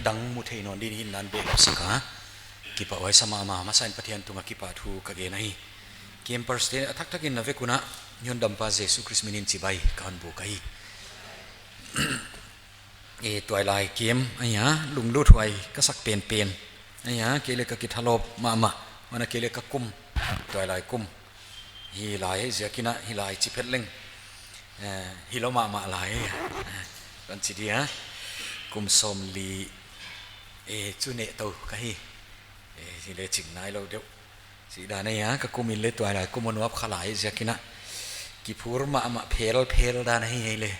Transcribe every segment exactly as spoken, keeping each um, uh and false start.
dang mu thei nawn dingin na hon bel sak a, kipahhuai sa mahmah, masa in Pathian tungah kipahthu ka gen ahi. Campers te a thakthak in na vek un a, Hondampa Jesu Khrist min in chibai ka hon buk ahi. E, tuailai camp ahi a, lungluthuai ka sak penpen ahi a, kei leh ka kithalawp mahmah, huan a kei leh ka kum, tuailai kum. Hilai ziakin a, hilai chi phet leng, eh, hilou mahmah lai, eh, kon chi dia. Kum sawmli, eh, chu neh tou ka hi. Eh, hileh ching nailou deuh. Chih dan ahi a, ka kum in leh tuailai kum a nuap kha lai ziakin a, kiphur mahmah phelphel dan ahi hileh.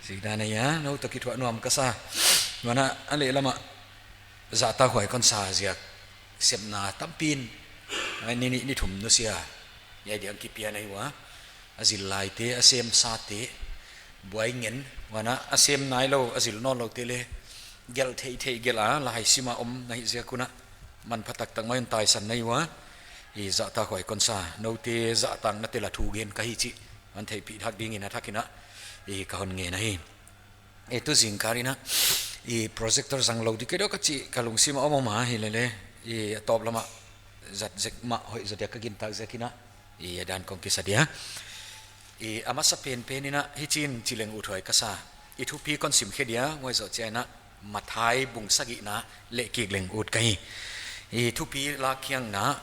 Chih dan ahi a, nou toh kithuah nuam ka sa. Huan a, a lehlam ah zahtakhuai kon sa ziak, sepna tampi in, ai, ni nih ni thum nusia, hiai di'n kipian ahi ua. A zil laite, a sem sate, buai ngen, huan a, a sem nailou, a zil nawnloute leh, gelh theithei gelh a, la hai sim a om na hih ziak un a, manpha taktak mai un taisan na hi ua. I zahtakhuai kon sa, noute zahtakna tel a thugen ka hi chih hon theihpih thak dingin a thak in a, i ka hon ngen ahi. E, tu zingkal in a, i projector zang lou di kei deuh ka chih ka lungsim a om om a, hilele, i a tawp lam ah zat zek mah hoih zaw dia ka gintak ziakin a, i a dan kong kisa dia. I a masa penpen in a, hichi'n chi leng uthuai ka sa. I thupi kon sim khe dia, huai zoh chiangin a, Matthai bung sagihna leh kik leng ut ka hi. I thupi lak khiakna,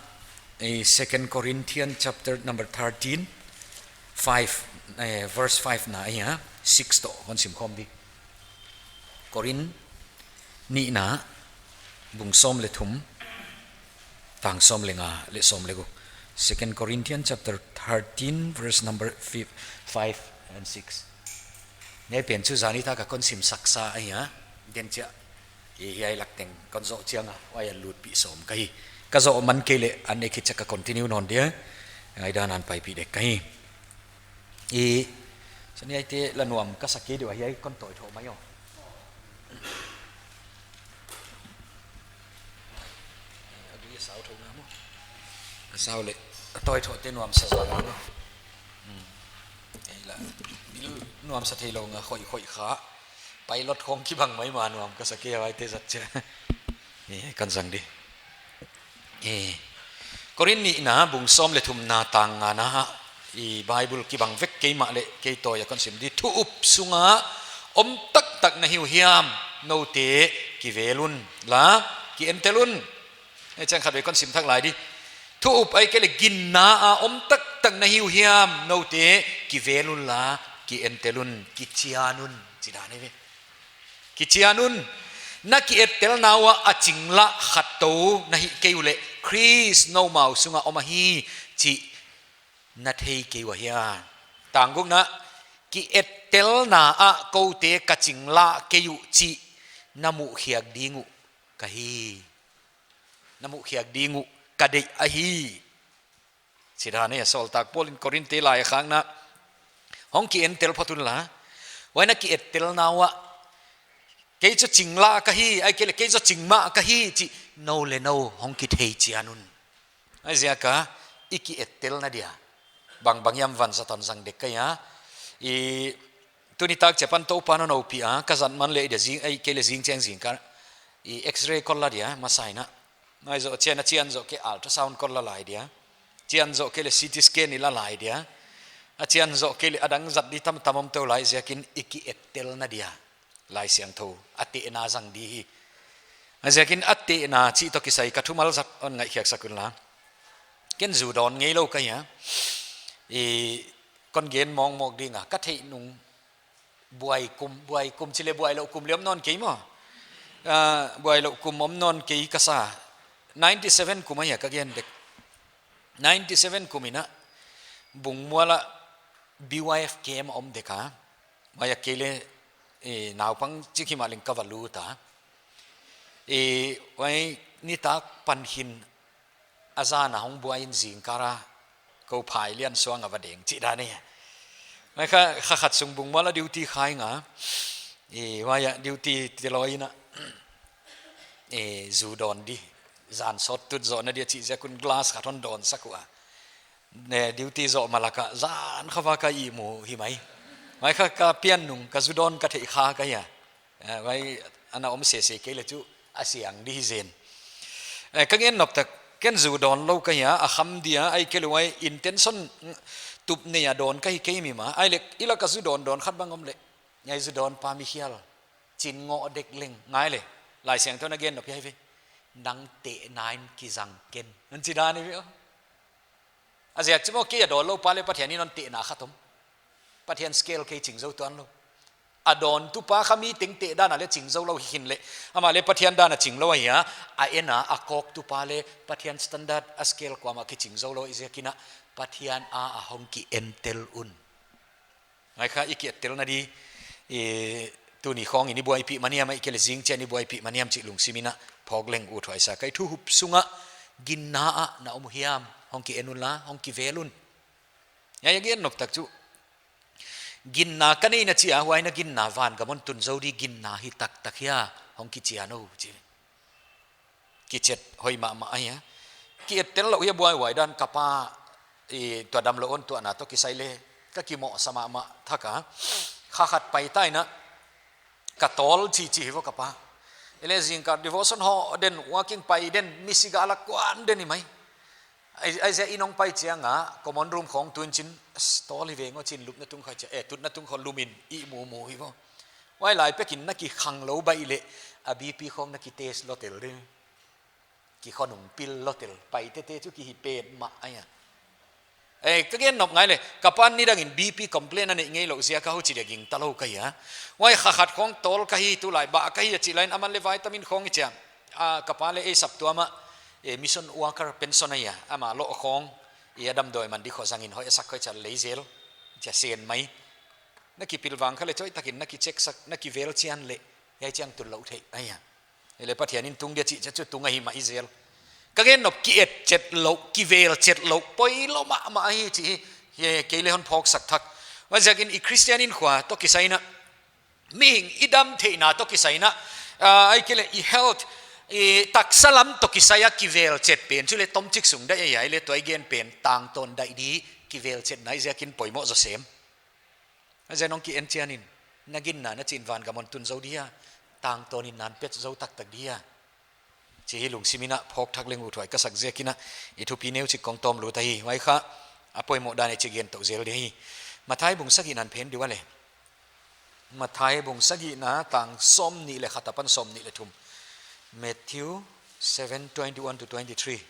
i Second Corinthians chapter number thirteen, five, eh, verse five na ahi a, six toh hon sim khawm di. Korin nihna, bung sawm leh thum, tang sawm leh nga leh sawm leh guk. Second Corinthians chapter thirteen, verse number five and six. Hiai pen chu zani tak a kon sim saksa ahi a, den chiah, i hiai lak teng kon zoh chiang a, huai a lutpih sawm ka hi. Ka zoh man kei leh, a neih khit chiah ka continue nawn dia, ngaihdan a paipih dek ka hi. I, sani aite la nuam ka sa kei deuh a, hiai kon tawi thou mai aw. A dui a sau thou nga maw. A sau leh, a tawi thou te nuamsa zaw nga maw. Hmm. Ei la, bil nuamsa theilou nga khoih khoih kha. Pilot khong kibang maimah nuam ka sa kei a, huaite zat chiah. Eh, kon zang di. Eh, Korin nihna bung sawm leh thumna tang ngana, i Bible kibang vek kei mahleh kei tawi a kon sim di. Thu up sunga om taktak na hi uh hiam, noute kivel un la, ki entel un. Eh, chiang khat vei kon sim thak lai di. Thu up ahihkeileh ginna a om taktak na hi uh hiam, noute kivel un la, ki entel un, kichian un, chi dan ahi ve. Kichian un, na ki ettelna uah a chinglah khat tou na hih kei uleh, Khrist noumau sunga om ahi chih na thei kei ua hia. Tang gukna, ki ettelna ah koute ka chinglah kei uh chih na muhkhiak ding uh ka hi. Na muhkhiak ding uh ka deih ahi. Chi dan ahi a, sawltak Paul in Korin te lai a khakna, hong ki entel phot un la. Huai na ki ettelna uah, kei chu chinglah ka hi, ahihkeileh kei chu chingmah ka hi chih nou leh nou hong kithei chian un. Huaiziak a, i ki ettelna dia. Bangbang hiam vanzat a zang dek ka hi a. I tuni tak chiah pan Toupa'n hon ompih a, ka zat man leh dia zing, ahihkeileh zing chiang zingkal. I X-ray kon la dia, masa in a. Huai zoh chiang a chian zoh kei ultrasound kon la lai dia. Chian zoh kei leh C T scan i la lai dia. A chian zoh kei leh a dang zat di tamtam om tou lai ziakin i ki ettelna dia. Laisiangthou, a tehna zang di hi. A ziakin a tehna chih toh kisai ka thumal zat hon ngaihkhiak sak un la. Ken zu dawn ngeilou ka hi a. I kon gen mawkmawk ding a, ka theih nung buai kum, buai kum chih leh buailouh kum leh om nawn kei maw. Ah, buailouh kum om nawn kei ka sa. Ninety seven kum ahi a ka gen dek. Ninety seven kum in a Bungmual ah B Y F camp om dek a. Huai a kei leh, eh, naupang chik himahleng ka va lut a. Eh, huai nitak pan khin a zan a hong buai in zingkal a kou phai lian suang a va deng chih dan ahi. Huai kha, kha khat sung Bungmual a duty khai nga. Eh, huai a duty telou in a, eh, zu dawn di. Zan sawt tut zohna dia chih ziak un glass khat hon dawn sak ua. Ne, duty zoh ma lak ah zan kha va ka ihmu hi mai. Huai kha ka pian nung ka zu dawn ka theih kha ka hi a. Eh, huai ana om sese kei leh chu a siang di hi zen. Eh, ka gen nop tak, ken zu dawn lou ka hi a, a kham dia, ahihkeileh huai intention tup nei a dawn ka hi kei mi mah. Ahihleh, i lak a zu dawn dawn khat bang om leh, ngai zu dawn pa mi hial, chin ngoh dek leng, ngai leh, Laisiangthou in a gen nop hiai ve. Nang tehna in kizang ken. Hon chi dan hi ve aw. A ziak chu maw, kei a dawn lou pa leh Pathian in hon tehna khat om. Pathian scale kei ching zou tuan lou. A dawntu pa kha mi teng teh dan a leh ching zou lou hi khin leh. Amah leh Pathian dan a ching lou ahi a. A en a, a kawktu pa leh Pathian standard a scale kuamah kiching zou lou i ziak in a. Pathian a a hong ki en tel un. Ngai kha i ki et telna di, i tuni khawng in i buaipih mah hiam ahihkeileh zing chiang in i buaipih mah hiam chih lungsim in a phawk leng uthuai sa. Ka i thuhup sung a ginna a na om hiam hong ki en un la, hong ki vel un. Ngai a gen nop tak chu. Ginna ka neihna chia, huai na ginna vangam hon tun zou di ginna hi taktak hia, hong kichian aw chi. Kichet hoih mahmah ahi a. Ki et tel lou hia buaihuai dan ka pa, i tua damlou hon tuahna toh kisai leh, ka kimoh sa mahmah thak a. Kha khat pai ta in a, ka tawl chi chi hi vo ka pa. Ahihleh zingkal devotion hoh den, walking pai den, misi ga lak kuan den hi mai. Ai, ai zia in hong pai chiang a, common room khawng tun chin, "As, tawl hi veng aw," chin lupna tung khawng chia, eh, tutna tung khawng lum in, i mumu hi vo. Huai lai pek in na kikhang lou baih leh, a B P khawng na ki test lou tel di. Ki khonung pil lou tel, pai tete chu ki hi petmah ahi a. Eh, ka gen nop ngai leh, ka pa'n nidang in B P complain a neih ngei lou ziak a huchi dia gingta lou ka hi a. Huai kha khat khawng tawl ka hi tulai, bah ka hi a chih lai in aman leh vitamin khawng i chia. A, ka pa leh ei saptuam ah, eh, mission worker pension ahi a. Amah lou khawng, i a damdawi man di khawng zang in hoih a sak khawng chia lei zel. Chia sen mai. Na kipilvang kha leh chawitakin na kicheck sak, na kivel chian leh. Hiai chiang tun lou thei ahi a. Ahihleh Pathian in tung dia chih chia chu tung ahi mah i zel. Ka gen nop ki et chet lou, ki vel chet lou, poilou mahmah ahi chih hi, hi kei leh hon phawk sak thak. Huaiziakin i Christian hinkhua toh kisai in a, mihing i dam theihna toh kisai in a, ah, ahihkeileh i health, i taksa lam toh kisai a ki vel chet pen, chu leh tomchik sung dai ahi a, ahihleh tua i gen pen, tangtawn dai di, ki vel chetna i ziakin poimoh zaw sem. A zia nong ki en chiang in, na ginna na chin vangam hon tun zou dia, tangtawn in na hon pet zou taktak dia. Chih hi lungsim in a phawk thak leng uthuai ka sak ziak in a, i thupi neuchik kong tawm lut ahi, huai kha, a poimoh dan i chih gen tou zel di hi. Matthai bung sagihna hon phen di ua leh. Matthai bung sagihna tang sawmnih leh khat apan sawmnih leh thum. Matthew seven twenty-one to twenty-three.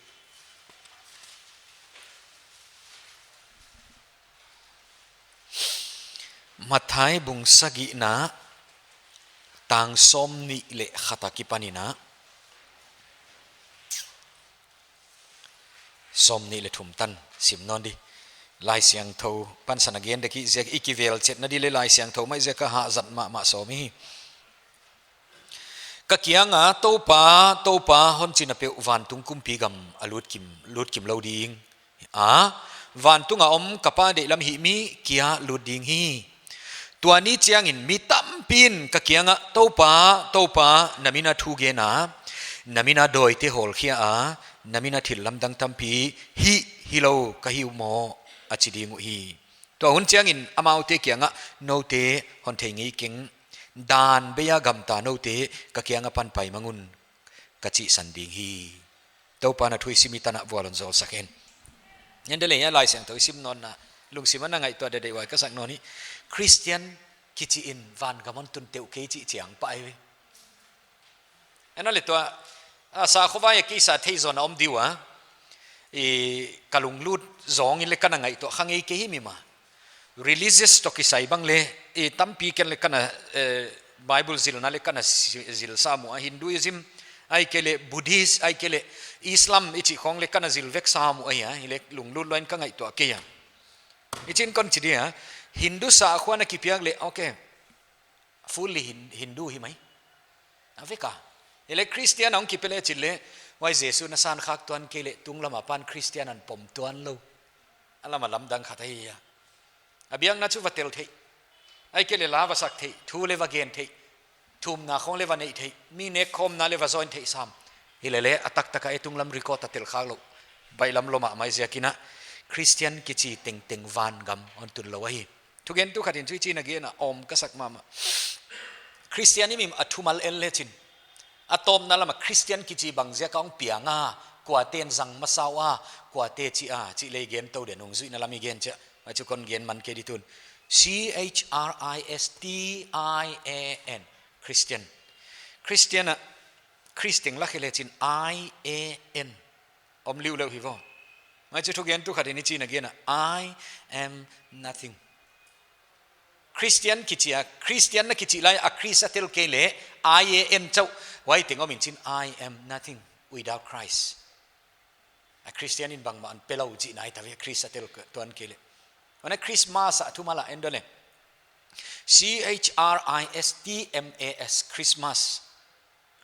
Matthai bung sagihna tang sawmnih leh khat akipan in a sawmnih leh thum tan sim nawn di. Laisiangthou pansan a gen dek i ziak i ki vel chetna di leh Laisiangthou mah i ziak a hahzat mahmah sawm hi. Ka kiang a Toupa, Toupa hon chihna peuh vantung kumpi gam a lut kim, lut kim lou ding. A, vantung a om ka Pa deihlam hihmi kia lut ding hi. Tua ni chiang in mi tampi in ka kiang ah Toupa, Toupa na min a thu gen a, na min a dawite hawlkhia a, na min a thil lamdang tampi hih hilou ka hi uh maw a chi ding uh hi. Tua hun chiang in amaute kiang ah noute hon thei ngei keng, dan bei a gamta noute ka kiang apan pai mang un ka chihsan ding hi. Toupa'n a thu i sim i tan a vual hon zawl sak hen. Ngen de leh hiai Laisiangthou i sim nawn na, lungsim a na ngaihtuah dehdeh uai ka sak nawn hi. Christian kichi in vangam hon tun teuh kei chih chiang pah ahi ve. Ana leh tua, a, sakhaw vai a kisa thei zaw na om di ua. I ka lunglut zong in leh ka na ngaihtuah kha ngei kei hi mi mah. Religious toh kisai bang leh, i tampi ken leh ka na, eh, Bible zilna leh ka na zi-, zil sam ua, Hinduism, ahihkeileh Buddhist, ahihkeileh Islam i chih khawng leh ka na zil vek sam ua ahi a, hileh lunglut lou in ka ngaihtuah kei a. I chin kon chi dia, Hindu sakhua na kipiak leh, okay, fully Hin-, Hindu hi mai. A vek a. Hileh Christian hong kipe leh chih leh, huai Jesu na san khak tuan kei leh tunglam apan Christian hon pom tuan lou. A lam a lamdang khat ahi a. A biakna chu va tel theih. Ahihkeileh la va sak theih, thu leh va gen theih. Thumna khawng leh va neih theih. Mi nekkhawmna leh va join theih sam. Hileleh a taktak a e tunglam record a tel khak lou. Baihlam lou mahmah i ziak in a Christian kichi tengteng vangam hon tun lou ahi. Thugentu khat in chu hichi'n a gen a, om ka sak mahmah. Christian i mim a thumal en leh chin. A tawpna lama Christian kichi bang ziaka hong piang a, kuate'n zang masa ua, kuate chi a, chih lei gen tou den, hong zuihna lam i gen chiah. Huai chu kon gen man kei di tun. C H R I S T I A N. Christian. Christian a, Christian la khe le chin I A N. Om liu leuh hi vo. Huai chu thugentu khat in hichi'n a gen a, "I am nothing." Christian kichi a, Christian na kichi lai a Christ a tel kei le, I A N chauh, huai teng om in chin, "I am nothing without Christ." A Christian in bangmah hon pe lou chihna ahi ta ve, Christ a tel tuan kei le. Huan a Christmas a thumal a en dole. C H R I S T M A S, Christmas.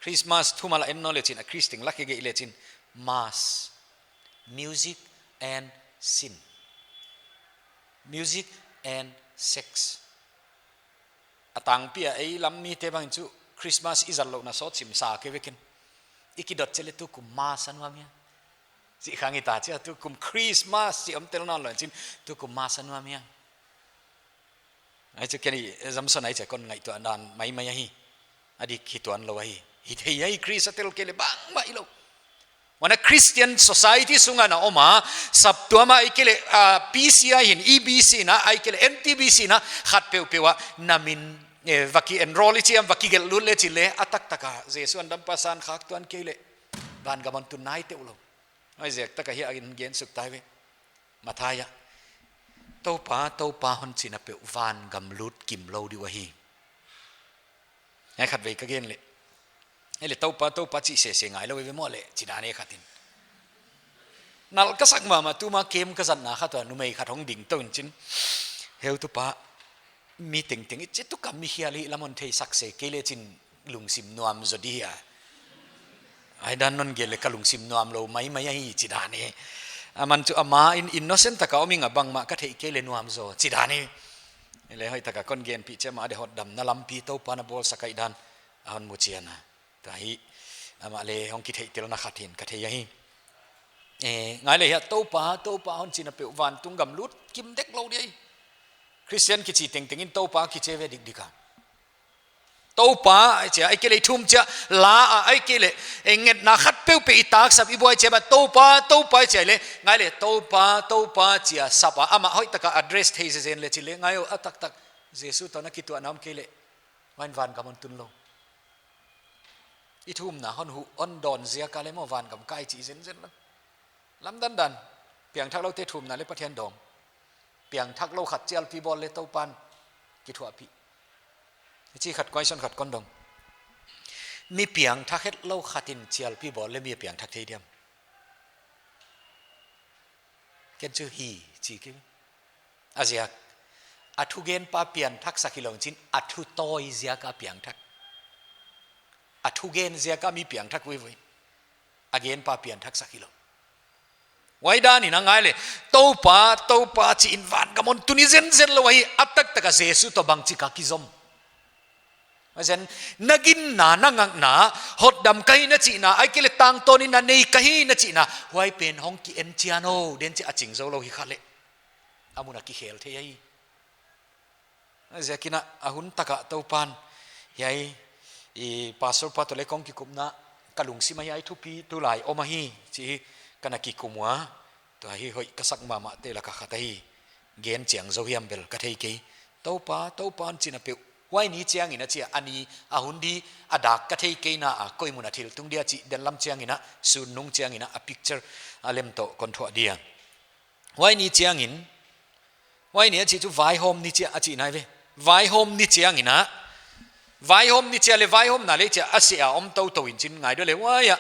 Christmas thumal a en nawn le chin, a Christian la khe geih le chin, mass, music and sin. Music and sex. A tangpi a ei lam mite bang chu Christmas i zat louhna sawt sim sa kei vek in. I kidot chiah le tukum mass a nuam hia. Chih khang i ta chiah tukum Christmas chih om tel nawn lou in chin tukum mass a nuam hia. Huai chu kei ni, eh, Zamson, huai chu kon ngaihtuah dan maimai ahi. A dik hi tuan lou ahi. Hithei ahi, Christ a tel kei le bangmah hilou. Huan a Christian society sunga na om a, saptuam a ahihkeileh, ah, P C I in, E B C in a, ahihkeileh N T B C in a, khat peuhpeuh a, na min, eh, va ki enroll i chi hiam, va kigelh lut le chi le, a taktak a, Jesu'n dampa san khak tuan kei le, vangam hon tun nai teuh lou. Huaiziak tak a hiai a gen suk tai ve. Mathai a, "Toupa, Toupa hon chihna peuh vangam lut kim lou di uh ahi." Ngai khat vei ka gen le. Ei le Toupa, Toupa chih sese ngai lou ve maw le, chi dan e khat in. Nalh ka sak mahmah tuma kem ka zatna khat ua numei khat hong ding tou in chin. "Heutupa, mi tengteng i chi tuh ka mi hial hi lam hon theisak se kei le chin lungsim nuam zaw di hia. Huai dan non gen le ka lungsim nuam lou maimai ahi," chi dan e. Aman chu ama in innocent taka om in a, "Bangmah ka theih kei le nuam zaw," chi dan e. Ei le hoihtaka kon genpih chiah, amah de hotdamna lampi Toupa'n a bawlsak ahihdan a hon mu chian a. Tua hi, amah le hong kitheihtelna khat hi'n ka thei ahi. Eh, ngai le hiai Toupa, Toupa hon chihna peuh vantung gam lut kim dek lou di ahi. Christian kichi tengteng in Toupa kichi ve dikdik a. Toupa, ahihkeileh thum chiah, la a, ahihkeileh, eh, ngetna khat peuhpeuh i taksap i buai chiah ba, "Toupa, Toupa," i chi le, ngai le, "Toupa, Toupa," chia sap a, amah hoihtaka address thei zenzen le chi le, ngai o, a taktak, Jesu toh na kituahna om kei le, huai in vangam hon tun lou. I thumna hon huh, hon dawn ziaka le maw vangam kai chi zenzen lou. Lamdang dan, piangthak loute thumna le Pathian dawng. Piangthak lou khat chialpi bawl le Toupa'n kithuahpih. Hichi khat question khat kon dong. Mi piangthak het lou khat in chialpi bawl le mi piangthak thei diam? Ken chu hi chi kei. A ziak, a thugenpa piangthaksak hilou in chin, a thu tawi ziaka piangthak. A thugen ziaka mi piangthak vuivui. A genpa piangthaksak hilou. Huai dan in a ngai le, "Toupa, Toupa," chi in vangam hon tun hi zenzen lou ahi, a taktaka Jesu toh bangchik a kizom. Huaizen, na ginna, na ngakna, hotdam ka hi na chihna, ahihkeileh tangtawn in na nei ka hi na chihna, huai pen hong ki en chian o, den chi a ching zou lou hi kha le. A mun a kikhel thei ahi. Ziakin a, a hun taka Toupa'n, hiai, i pastor pa toh le kong kikupna, ka lungsim a hiai thupi tulai om ahi, chi hi ka na kikum ua, tua hi hoih ka sak mahmahte laka khat ahi, gen chiang zou hiam bel ka thei kei. "Toupa, Toupa," hon chihna peuh, huai ni chiangin a chia, a ni, a hun di, a dak ka thei kei na a, koi mun a thil tung dia chih den lam chiangin a, sun nung chiangin a, a picture, a lem toh kon thuah dia. Huai ni chiangin, huai ni a chih chu vaihawm ni chia a chih nai ve. Vaihawm ni chiangin a, vaihawm ni chia le vaihawmna le chia a seh a om toutou in chin ngai dole huai a.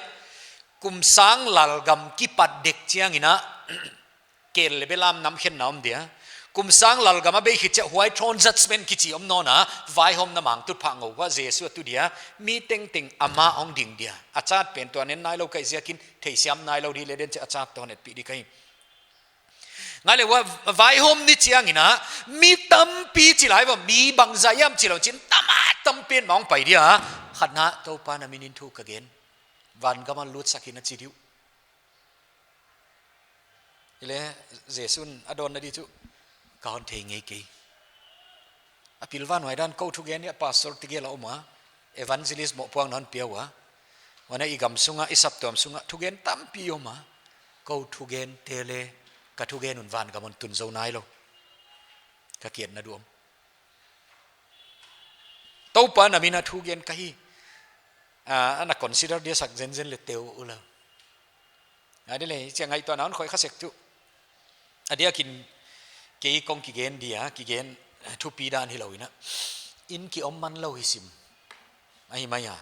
Kum sang lalgam kipat dek chiangin a, kel le belam namkhenna om dia. Kum sang lalgam a bei khit chia huai throne judgment kichi om nawn a, vaihawmna mangtut phah ngou ua Jesu a tu dia, mi tengteng amah hong ding dia. A chat pen tuan en nailou ka hih ziakin, theisiam nailou di le den chia a chat toh hon etpih di ka hi. Ngai le ua, vaihawm ni chiangin a, mi tampi chi lai ua, mi bangzah hiam chi lou chin, tam a tampi'n mah hong pai dia. Khatna, "Toupa na minin thu ka gen. Vangam ah lutsak in," a chi di uh. Ei le, Jesu'n a dawnna di chu, "Ka hon thei ngei kei." A pilvan huai dan kou thugen hi a pastor tegel a om a, evangelist mohpuakna hon pia ua. Huan a i gam sunga, i saptuam sunga, thugen tampi om a. Kou thugente leh, ka thugen un vangam hon tun zou nailou. Ka kiatna ding om. Toupa na min a thugen ka hi. Ah, ana consider dia sak zenzen leh teu ula. Adia leh, chia ngaihtuahna hon khoih kha sek tuh. Adia kin kei kong kigen dia, kigen thupi dan hilou in a. Inn ki om man lou hi sim. Ahi mai a.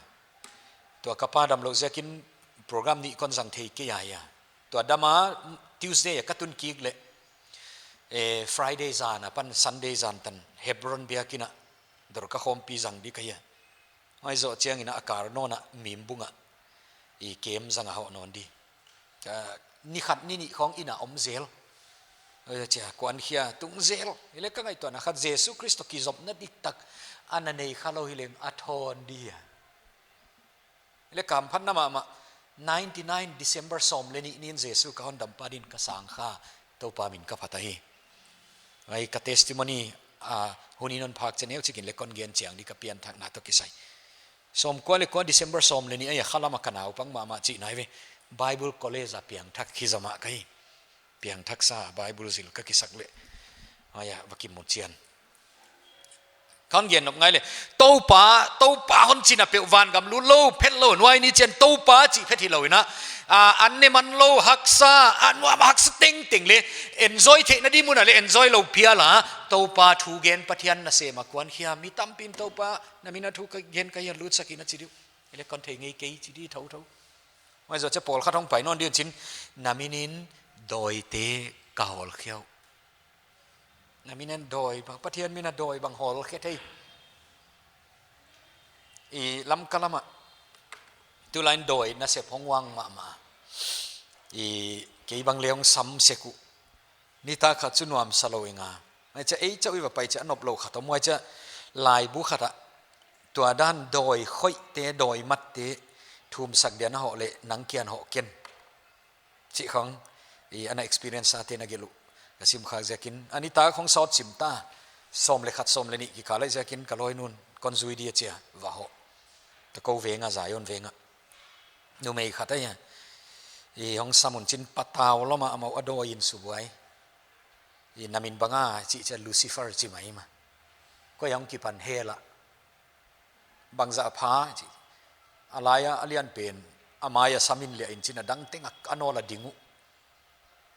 Tua ka pa damlou ziakin program nih kon zang thei kei a hia. Tua dam a Tuesday a ka tun kik leh. Eh, Friday zan apan Sunday zan tan Hebron biakinn a. Dawr ka khawmpi zang di ka hia. Huai zoh chiangin a kar nawn a Mimbung a. I kem zang a hoh nawn di. Ka ni khat ni nih khong inn a om zel. Huai chia kuan khia tung zel. Hileh ka ngaihtuahna khat Jesu Khrist toh kizopna diktak ana nei khalou hileng a thawn di a. Hileh kamphatna mahmah ninety nine December sawm leh nih nin Jesu ka Hondampa din ka sang kha Toupa min ka phat ahi. Huai ka testimony a hun in hon phak chiang neu chikin leh kon gen chiang di ka pianthakna toh kisai. Sawmkua leh kua December sawm leh nih ahi a khalam a ka naupang mahmah chihna ive. Bible College a piangthak hi zomah ka hi. Piangthak sa Bible zil ka kisak leh. Huai a va kimu chian. Kon gen nop ngai leh. Toupa, Toupa hon chih na peuh vangam lut lou, phet lou, nuai ni chian Toupa chih phet hilou in a. Ah, an ne man lou, haksa, a nuam a haksa tengteng leh. Enjoy theihna di mun a leh, enjoy lou pial a. Toupa thugen Pathian nasem a kuan khia mi tampin Toupa, na min a thu ka gen ka hia lut sak in a chi di uh. Hileh kon thei ngei kei chi di thouthou. Huai zoh chia pawlkhat hong pai nawn di un chin, na min in dawite ka hawlkhe uh. Na min in dawi bang, Pathian min a dawi bang hawlkhe thei. I Lamka lam a, tulai in dawi nasep hong uang mahmah. I kei bang leng hong sam sek uh. Nitak khat chu nuamsa lou ing a. Huai chia ei chauh i va pai chia a nop lou khat om. Huai chia laibu khat a. Tua dan dawi khoihte, dawi matte, thumsak dia na hoh leh, nang kia hoh ken. Chih khong, i ana experience ate na gelh uh. Ka sim khak ziakin, a nitak khong sawt sim ta. Sawm leh khat, sawm leh nih kikal lai ziakin, ka lawi nun, kon zui dia chia, va hoh. Tua kou veng a, Zion veng a. Numei khat ahi a. I hong sam un chin patau lou mah amau a dawi in subuai. I na min bang a chih chia Lucifer chi mai mah. Koi hong kipan hell a. Bangzah pha chi. A lai a, a lian pen. A mai a sam in leh in chin a dang teng a, a nawl a ding uh.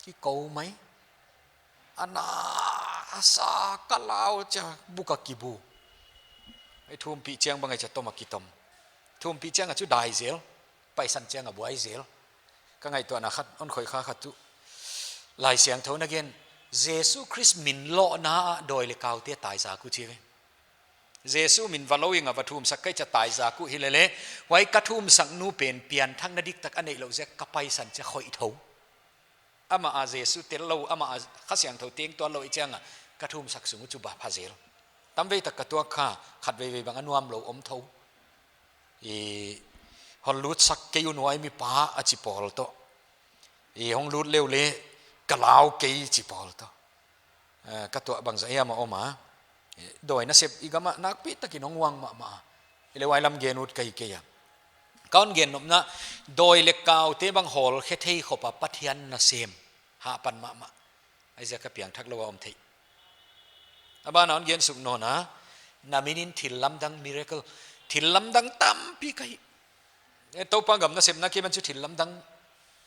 Kikou mai. A na a sa ka lau chia buk a kibu. Ei thumpih chiang bang ei chia tom a kitom. Thumpih chiang a chu dai zel. Paisan chiang a buai zel. Ka ngaihtuahna khat, hon khoih kha khat tuh. Laisiangthou in a gen, Jesu Khrist min lohna a dawi leh kaute taizak uh chi ve. Jesu min va lo ing a va thumsak ka hih chia taizak uh hilele. Huai ka thumsak nu pen pianthakna diktak a neih louh ziak ka paisan chia khoih thou. Amah a Jesu tel lou, amah a Kha Siangthou teng tuan lou i chiang a, ka thumsak sung uh chu ba pha zel. Tamvei tak ka tuak kha, khatveivei bang a nuam lou om thou. I hon lutsak kei un huai mi pa a chi pawl toh. I hong lut leu leh ka lau kei chi pawl toh. Eh, ka tuah bangzah hiam a om a. Eh, dawi nasep i gam ah nakpi takin hong uang mahmah. Hileh huai lam gen ut ka hi kei a. Ka hon gen nopna, dawi leh kaute bang hawlkhe thei khop a Pathian nasem. Hahpan mahmah. Huaiziak a piangthak lou a om thei. A ban a hon gen suk nawn a, na min in thil lamdang miracle. Thil lamdang tampi ka hih. Eh, Toupa gam nasepna kei ban chu thil lamdang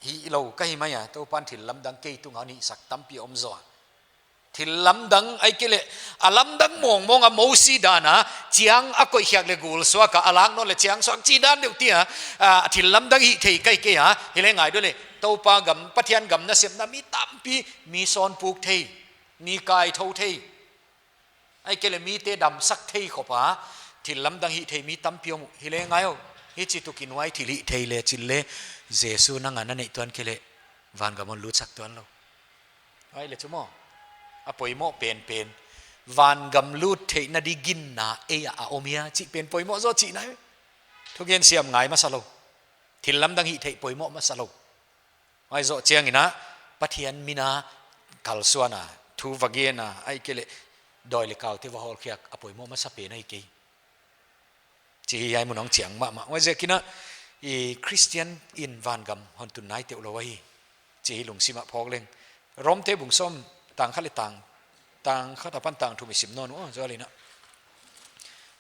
hilou ka hi mai a. Toupan thil lamdang kei tung a hon hihsak tampi om zaw a. Thil lamdang ahihkeileh, a lamdang mawngmawng a Mosi dan a, chiang a koih khiak leh gul suak a, a lak nawn leh chiang suak chih dan deuh te a, a, thil lamdang hih thei ka hi kei a, hileh ngai deuh leh, Toupa gam, Pathian gam nasepna mi tampi, mi sawn puk thei, mi kaithou thei. Ahihkeileh mite damsak thei khop a, thil lamdang hih thei mi tampi om uh, hileh ngai aw, hichi tukin huai thil hih thei leh chin leh, Jesu nang a na neih tuan kei leh, vangam hon lutsak tuan lou. Huai leh chu maw. A poimoh penpen. Vangam lut theihna di ginna ei a a om hia chih pen poimoh zaw chihna. Thugen siam ngai masa lou. Thil lamdang hih theih poimoh masa lou. Huai zoh chiangin a, Pathian min a kalsuan a, thu va gen a, ahihkeileh dawi leh kaute va hawlkhiak a poimoh masa pen ahi kei. Chih hiai mun hong chiang mahmah. Huaiziakin a, I Christian in vangam hon tun nai teuh lou ahi. Chih lungsim a phawk leng. Rom te bung sawm tang khat leh tang, tang khat apan tang thum i sim nawn uh, zual in a.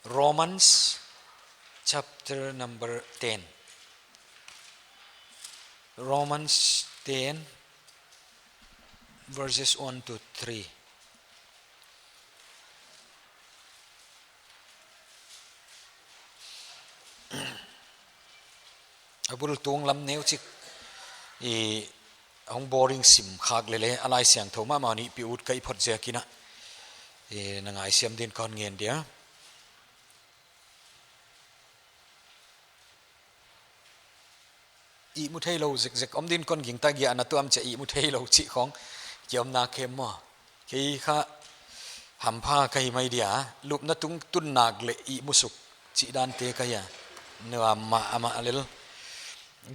Romans chapter number ten. Romans ten, verses one to three. A bul tung lam neu chik i hong boring sim khak lele, a Laisiangthou mahmah nih pi ut ka hih phot ziak in a. I na ngaihsiam din kon ngen dia. Ihmu theilou zekzek om din kon gingta, giahna tuam chia ihmu theilou chih khong ki omna khem maw. Kei kha hampha ka hi mai dia, lupna tung tun nak leh ihmu suk chih dan te ka hi a. Nuam mahmah lel.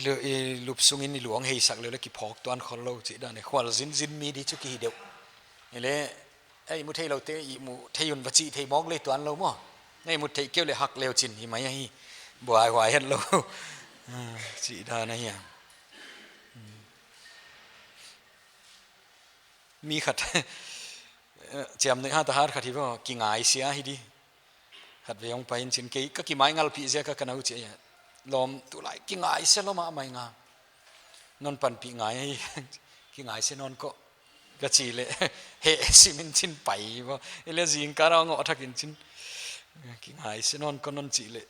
Lu-, i lup sungin i luang hei sak lele ki phawk tuan khol lou chih dan e. Khual zinzin mi di chu ki hi deuh. Ile, ei, ihmu theilou te ihmu thei un va chih thei mawk le tuan lou maw. Na ihmu thei kei uleh hak leu chin hi mai ahi. Buaihuai hetlou. Ah, chih dan ahi a. Mi khat, eh, chiam nei ha ta har khat hi bo, kingaisia hi di. Khatvei hong pai in chin kei, ka kimaingalpih ziak a ka na uh chi a. Lawm tulai kingaisia lou mahmah nga. Non panpih ngai ahi. Kingaisia nawn ko. Ka chih leh, he, sim in chin pai bo. Ile zingkal a ngoh thak in chin. Kingaisia nawn ko non chih leh.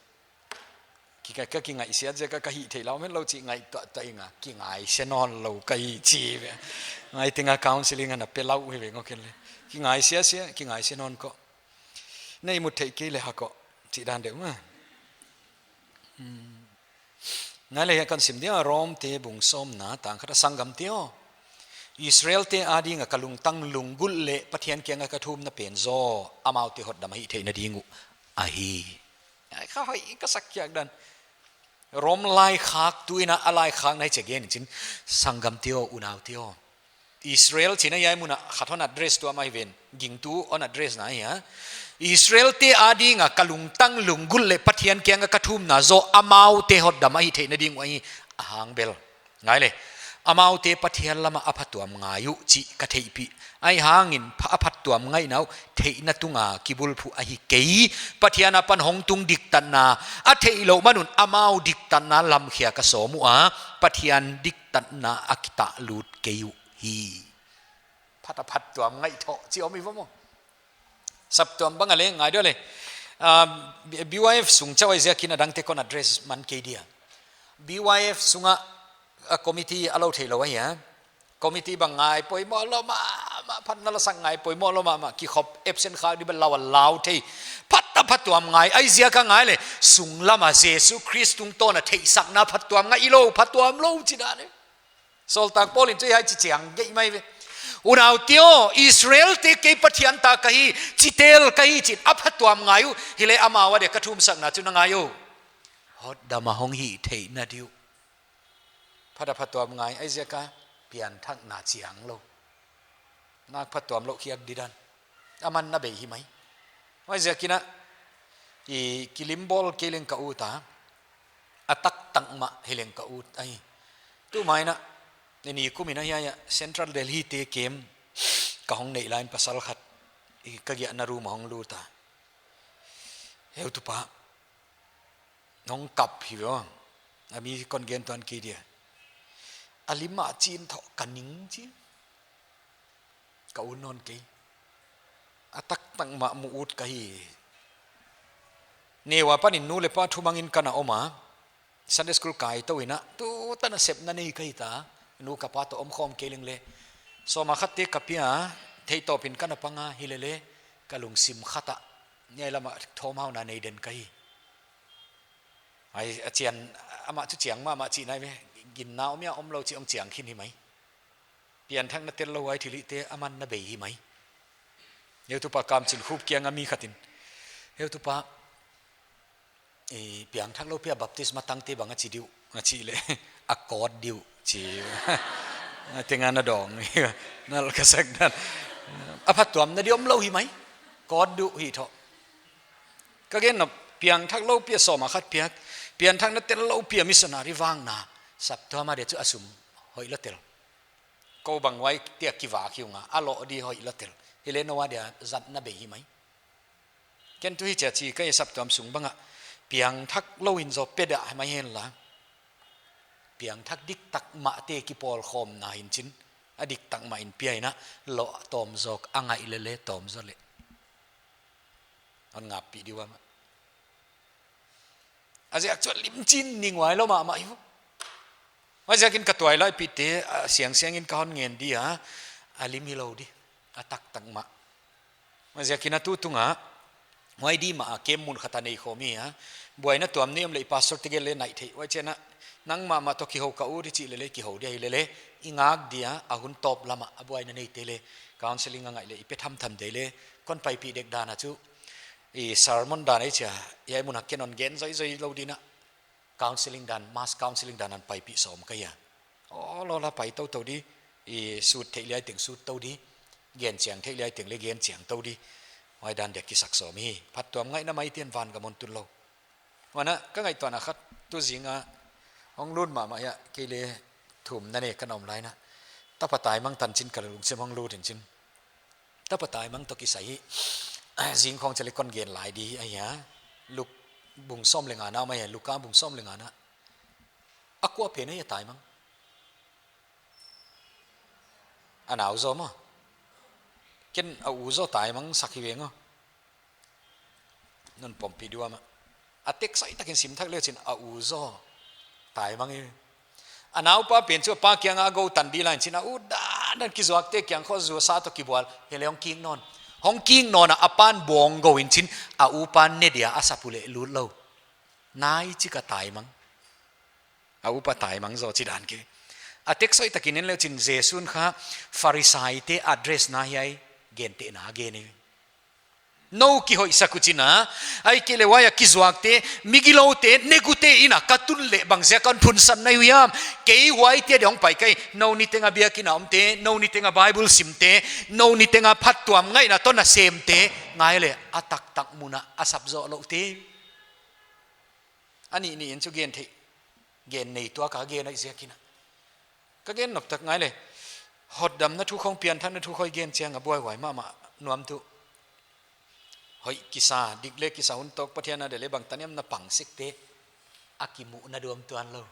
Ki ka, ka kingaisia ziak a ka hih theih lam hetlou chih ngaihtuah tuah ing a. Kingaisia nawn lou ka hi chi ve. Ngai teng a counseling ana pe lou hi ve ngou ken le. Kingaisia sia, kingaisia nawn ko. Na ihmu thei kei leh hak ko. Chih dan deuh ma. Hmm. Ngai le hiai kon sim dia, Rom te bung sawmna tang khat a, sanggam te aw. Israel te ading a ka lungtang lunggulh leh Pathian kiang a ka thumna pen zaw, amaute hotdam a hih theihna ding uh ahi. Ai, kha hoih ka sak khiak dan. Rom laikhak tu in a, a laikhak nai che gen chin, sanggam te aw, unau te aw. Israel chihna hiai mun a khat hon address tuam ahi ven, gingtu hon address na hi a. Israel te ading a ka lungtang lunggulh leh Pathian kiang a ka thumna zaw, amaute hotdam a hih theihna ding uh ahi. Ahang bel. Ngai le. Amaute Pathian lam a a phatuam ngai uh chih ka theihpih. Ahihhangin pha-, a phatuam ngaihna uh theihna tung a kibulphuh ahi kei. Pathian apan hong tung diktatna a theih louh man un amau diktatna lam khia ka sawm ua. Pathian diktatna a kitahlut kei uh hi. Phat a phatuam ngaih thoh chi om i va maw. Saptuam bang a le ngai deuh le. Ah, B-, BYF sung chauh ahi ziak in a dangte kon address man kei dia. BYF sung a, a committee a lou theilou ahi a. Committee bang ngai poimoh lou mahmah, phatna la sak ngai poimoh lou mahmah, kikhop absent khak di bel lau a lau thei. Phat a phatuam ngai, ahih ziak a ngai le, sung lam a Jesu Khrist tungtawn a theihsakna phatuam ngai lou, phatuam lou chi dan e. Sawltak Paul in chu hiai chi chiang geih mai ve. Unau te aw, Israel te kei Pathian ta ka hi, chitel ka hi chin, a phatuam ngai uh, hi le amau a dia ka thumsakna chu na ngai uh. Hotdam a hong hih theihna di uh. Phat a phatuam ngai, ahih ziak a pianthakna chiang lou. Nak phatuam lou khiak di dan. Aman na bei hi mai. Huaiziak in a, i kilimbawl kei leng ka ut a. A taktak mah hi leng ka ut ahi. Tu mai in a, ni kum in a hiai a Central Delhi te camp ka hong neih lai in pasal khat. I ka giahna room a hong lut a. Heutupa. Hong kap hi ve aw. A mi kon gen tuan kei dia. A lim a chin thoh ka ning chi. Ka ut nawn kei. A taktak mah mu ut ka hi. Neu a panin nu le pa thumang in ka na om a. Sunday school kai tou in a. Tu tan a sepna nei ka hi ta. Nu ka pa toh om khawm kei leng le. Sawm a khat te ka pia. Theihtawp in ka na pang a hi lele. Ka lungsim khat a. Hiai lam a thawmhauna nei den ka hi. Ai, a chian, amah chu chiang mahmah chihna ahi ve. Ginna om hia om lou chih hong chiang khin hi mai. Pianthakna tel lou huai thilhihte aman na bei hi mai. Heutupa Kamchinkhup kiang a mi khat in. Heutupa, i, piangthak lou pia baptisma tangte bang a chi di uh, a chih le, a kawt di uh, chi. A teng a na dawng, nal ka sak dan. A phatuamna di om lou hi mai. Kawt di uh hi thoh. Ka gen na piangthak lou pia sawm a khat piak, Pianthakna tellou pi a missionary vangna, saptuam a dia chu a sum hoihlou tel. Kou bang huai te a kivak hi ung a, a loh di hoihlou tel. Hileh nou a dia zatna bei hi mai. Ken tu hichi a chi ka hi, saptuam sung bang a piangthak lou in zaw pe dah mai hen la. Piangthak diktak mah te kipawlkhawmna hi'n chin, a diktak mah in pia in a, loh tawm zaw a ngaih lele tawm zaw leh. Hon ngaihpih di ua mah. A ziak chu a lim chin ning huai lou mahmah hi uh. Huaiziakin ka tuailaipihte, a siangsiang in ka hon ngen di a, a lim hilou di, a taktak mah. Huaiziakin a tu tung a, huai di mah a kem mun khat a nei khawm hi a. Buaina tuam nei om leh i pastor te gel leh naih theih. Huai chiang a, nang mahmah toh kihou ka ut di chih lele kihou dia hilele, i ngak dia, a hun tawp lam a, a buaina neite leh, counseling a ngaih leh, i pe thamtham dia leh, kon paipih dek dan a chu, i sermon dan ei chia, i ai mun a ken hon gen zoizoi lou di na. Counseling dan, mass counseling dan hon paipih sawm ka hi a. Aw, lawla pai toutou di, i sut theih liai teng sut tou di, gen chiang theih liai teng leh gen chiang tou di. Huai dan dia kisak sawm hi, phattuam ngaihna maite'n vangam hon tun lou. Huan a, ka ngaihtuahna khat tu zing a, hong lut mahmah hi a, kei leh thumna nei ka na om lai na. Tapa taimang tanchin ka lungsim hong lut in chin. Tapa taimang toh kisai hi, zing khawng chiang leh kon gen lai di ahi a. Luk bung sawm leh nga na om ahi a, Luka bung sawm leh nga na. A kua pen ahi a taimang? A nau zaw maw. Ken a u zaw taimang sak hi veng aw. Non pompih di ua mah. A tek sai takin sim thak leh chin a u zaw taimang hi. A naupa pen chu a pa kiang a a gou tan di lai in chin, a u dandan kizuakte kiang khawng zuasa toh kibual, hileh hong kik nawn. Hong kik nawn a, a pa'n bawng gou in chin, a upa'n ne dia a sap uleh lut lou. Nai chik a taimang. A upa taimang zaw chi dan kei. A tek sai takin en leh chin Jesu'n kha Pharisaite address na hiai gentehna gen hi. Nou kihoihsak uh chin a, ahihkeileh huai a kizuakte, migiloute, negute inn a ka tun leh bangziak a hon phunsan na hi uh hiam? Kei huaite dia hong pai ka hi, nou niteng a biakin a omte, nou niteng a Bible simte, nou niteng a phattuam ngaihna toh nasemte, ngai leh a taktak mun a a sap zoh louhte. A nihnih in chu gen theih, gen nei tuak a gen ahih ziakin a. Ka gen nop tak ngai leh. Hotdamna thu khawng, pianthakna thu khawng i gen chiang a buaihuai mahmah nuam tuh. Hoih kisa, dik leh kisa, hun tawk Pathian a dia leh bangtan hiam na pang sekte, a kimuhna duam tuan lou.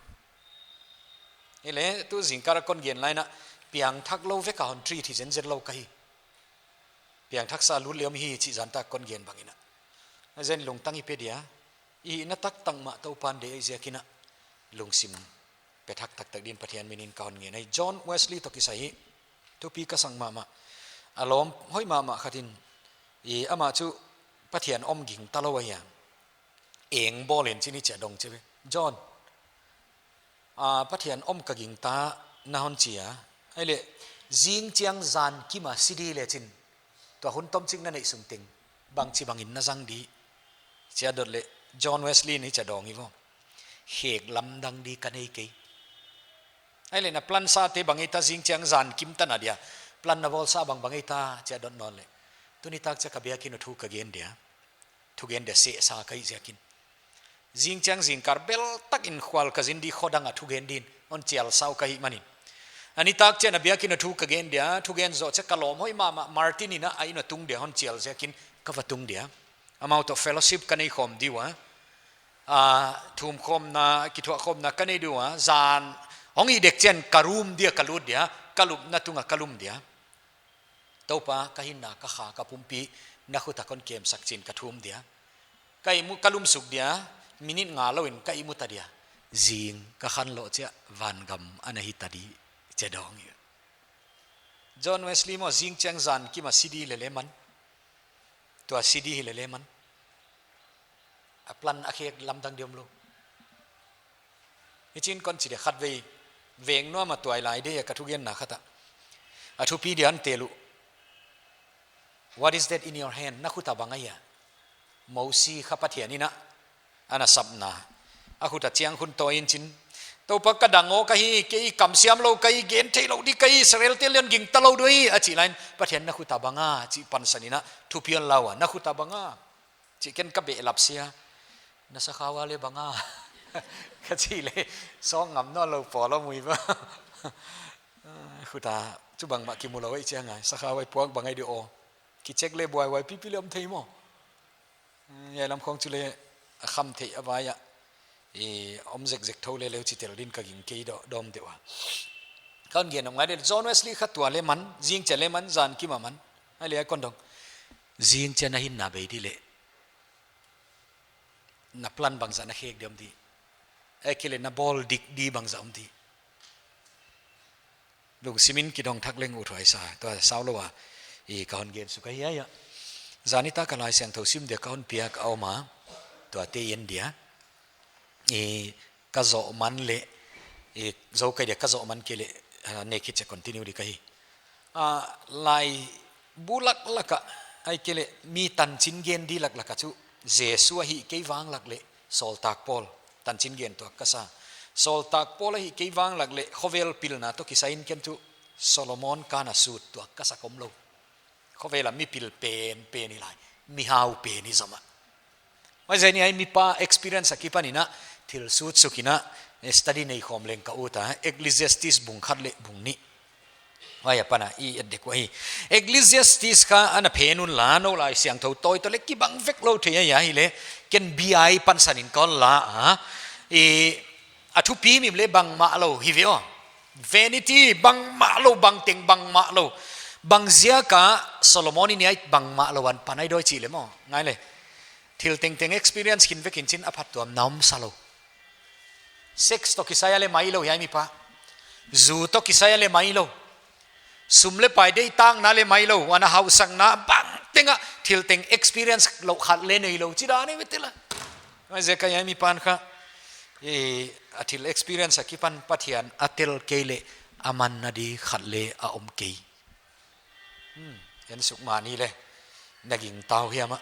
Hileh tu zingkal a kon gen lai na, piangthak lou vek a hon treat hi zenzen lou ka hi. Piangthaksa lut leh om hi chih zan tak kon gen bang in a. A zen lungtang i pe dia, i hihna taktak mah Toupa'n deih ahih ziakin a, lungsim pe thak taktak din Pathian min in ka hon ngen hi. John Wesley toh kisai hi, thupi ka sak mahmah. A lawm hoih mahmah khat in, i amah chu Pathian om gingta lou ahi a. Eng bawl in chin hichi a dong chi ve. John, a, Pathian om ka gingta na hon chi a. Ahihleh, zing chiang zan kim a si di leh chin, tua hun tomchik na neih sung teng, bangchibang in na zang di? Chi a dot leh, John Wesley in hichi a dawng hi vo. Khek lamdang di ka nei kei. Ahihleh na plan sate bang ei ta, zing chiang zan kim ta na dia plan na bawlsa bang bang ei ta, chi a dot nawn leh. Tuni tak chiah ka biakin uh thu ka gen dia. Thugen dia sehsa ka hih ziakin. Zing chiang zingkal bel tak in khual ka zin di kho dang a thugen din hon chial sau ka hih manin. A nitak chiah na biakin uh thu ka gen dia, thugen zoh chiah ka lawm hoih mahmah Martin in a inn a tung dia hon chial ziakin ka va tung dia. Amau toh fellowship ka nei khawm di ua. A, thum khawmna, kithuah khawmna ka nei di ua. Zan hong hih dek chiang ka room dia ka lut dia, ka lupna tung a ka lum dia. Toupa, ka hinna, ka kha, ka pumpi, na khut a kon kemsak chi'n ka thum dia. Ka ihmu, ka lumsuk dia, minute nga lou in ka ihmu ta dia. Zing ka khan lou chiah vangam ana hi ta di, chi a dawng hi. John Wesley maw, zing chiang zan kim a si di lele man. Tua si di hi lele man. A plan a khek lamdang di om lou. Hichi'n kon chi dia khatvei veng nuam a tuailai dia ka thugenna khat a. A thupi dia hon tel uh. What is that in your hand? Na khut a bang ahia? Mosi kha Pathian in a, ana sapna. A khut a chiang khun tawi in chin. Toupa ka dang aw ka hi, kei kamsiam lou ka hi, gen thei lou di ka hi, Israel te leng gingta lou di uh hi, a chih lai in, Pathian na khut a bang a, chih pansan in a, thupi hon la ua, na khut a bang a. Chih ken ka behlap sia. Na sakhau a leh bang a. Ka chih leh, sawng ngam nawnlou pawl om ua. Huta, chu bangmah kimu lou ei chia ngai, sakha vai puak bang ei di aw. Kichek leh buaihuai pipi leh om thei maw. Hiai lam khong chu leh, a kham theih a vai a. I om zekzek thou leh leu chi tel din ka ging kei dawm deuh a. Ka hon gen om ngai di, John Wesley kha tua leh man, zing chia leh man, zan kim a man. Ai leh ai kon dong. Zing chia na hinna bei di leh. Na plan bangzah na khek di om di. Ahihkeileh na bawl dik di bangzah om di. Lungsim in kidong thak leng uthuai sa, tua sau lou a. I ka hon gen suk ahi a. Zan nitak a Laisiangthou sim dia ka hon piak a om a. Tuate en dia. I ka zoh man leh, i zou kei dia ka zoh man kei leh, ah, nekhit chia continue di ka hi. Ah, laibu laklak a, ahihkeileh mi tanchin gen di laklak a chu, Jesu ahih kei vanglak leh, Sawltak Paul, tanchin gen tuak ka sa. Sawltak Paul ahih kei vanglak leh, khovel pilna toh kisai in ken chu, Solomon kana sut tuak ka sa khawm lou. Khovel a mipil penpen i lai, mihau pen i zom a. Huaiziak in hiai mipa experience akipan in a, thil sutsuk in a, study nei khawm leng ka ut a, Ecclesiastes bung khat leh bung nih. Huai apan a i et dek uh ahi. Ecclesiastes kha ana phen un la, nou Laisiangthou tawi toh leh kibang vek lou thei ahi a, hileh, ken B I pansan in ka hon la a. I, a thupi mim leh bangmah lou hi ve aw. Vanity, bangmah lou, bangteng bangmah lou. Bangziak a Solomon in hiai bangmah lou a pan ai dawi chih leh maw. Ngai leh. Thil tengteng experience khin vek in chin a phattuamna om sa lou. Sex toh kisai a leh mai lou hiai mipa. Zu toh kisai a leh mai lou. Sum leh pai deihtakna leh mai lou. Ana hausakna bangteng a thil teng experience lou khat leh nei lou. Chih dan e ve tel a. Huaiziak a hiai mipa'n kha. I, a thil experience akipan Pathian a tel kei leh a manna di khat leh a om kei. Hmm, en suk mah ni leh. Na ging tau hiam a.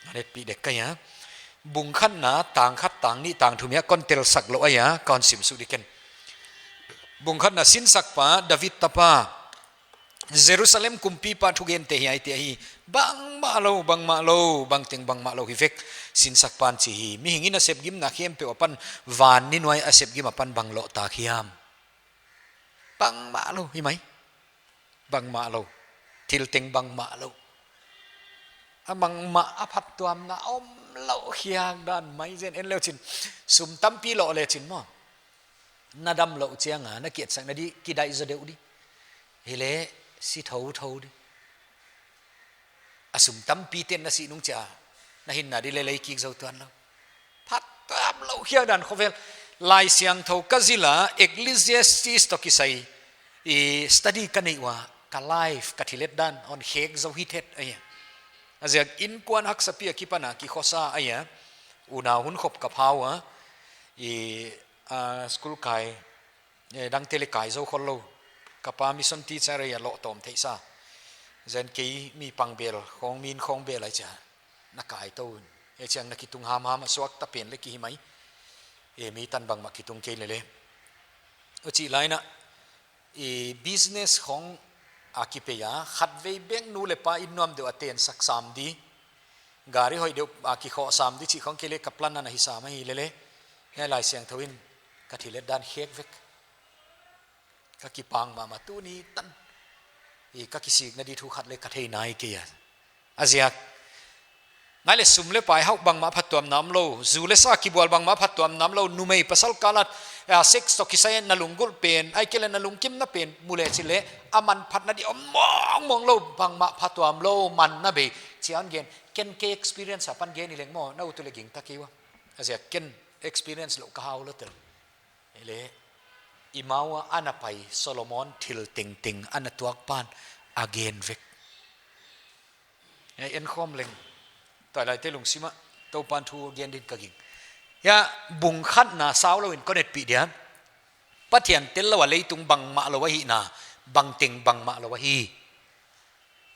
Na netpih dek ka hia. Bung khatna, tang khat, tang nih, tang thum hiai kon telsak lou ahi a, kon sim suk di ken. Bung khatna sinsakpa, David tapa. Jerusalem kumpipa thugente hiaite ahi. Bangmah lou, bangmah lou, bangteng bangmah lou hi vek. Sinsakpa'n chi hi. Mihing in a sepgimna khempeuh apan, van ni nuai a sepgim apan bang lohtak hiam. Bangmah lou, hi mai. Bangmah lou. Thil teng bangmah lou. A bangmah a phattuamna om lou hiang dan mai zen en leu chin. Sum tampi loh leh chin maw. Na dam lou chiang a, na kietsakna di, kidaih zaw deuh di. Hileh, si thouthou di. A sum tampi ten na sih nung chia, na hinna di leh lei kik zou tuan lou. Phattuam lou hiang dan khovel. Laisiangthou ka zil a, Ecclesiastes toh kisai. I study ka neih ua, ka life, ka thil et dan, hon khek zou hithet ahi. A ziak inkuan haksa pi akipan a, kikhosa ahi. Unau hun khop ka pha ua, i, ah, school kai, eh, dangte leh kai zou khol lou. Ka pa mission teacher ahi a loh tawm theih sa. Zen kei mi pangbel, khong min khong bel ahi chia. Na kai tou un. E chiang na kitung hamham a suakta pen leh ki hi mai. E mi tan bangmah kitung kei lele. Huchi lai in a, i business khong a kipia, khatvei bek nu leh pa in nuam deuh a tensak sam di. Gari hoih deuh a kikhoh sam di chih khong kei leh ka plan ana hi sam ahi lele. Hiai Laisiangthou in ka thil et dan khek vek. Ka kipang mahmah tuni tan. I ka kisikna di thu khat leh ka thei nai kei a. A ziak. Ngai leh sum leh pai hauh bangmah phattuamna om lou. Zu leh sa kibual bangmah phattuamna om lou. Numei pasal kal a, ah, sex toh kisai na lunggulh pen, ahihkeileh na lungkimna pen, mu leh chi leh, a manphatna di om mawngmawng lou, bangmah phattuam lou, manna bei. Chiang gen, ken kei experience apan gen i leng maw, na ut uleh gingta kei ua. A ziak ken experience lou ka hau lou tel. Hileh, i ma ua ana pai Solomon thil tengteng ana tuak pan a gen vek. E, en khawm leng. Tuailaite lungsim a, Toupan thu gen din ka ging. Hiai, bung khatna sau lou in kon etpih dia. Pathian tel lou a leitung bangmah lou ahihna, bangteng bangmah lou ahi.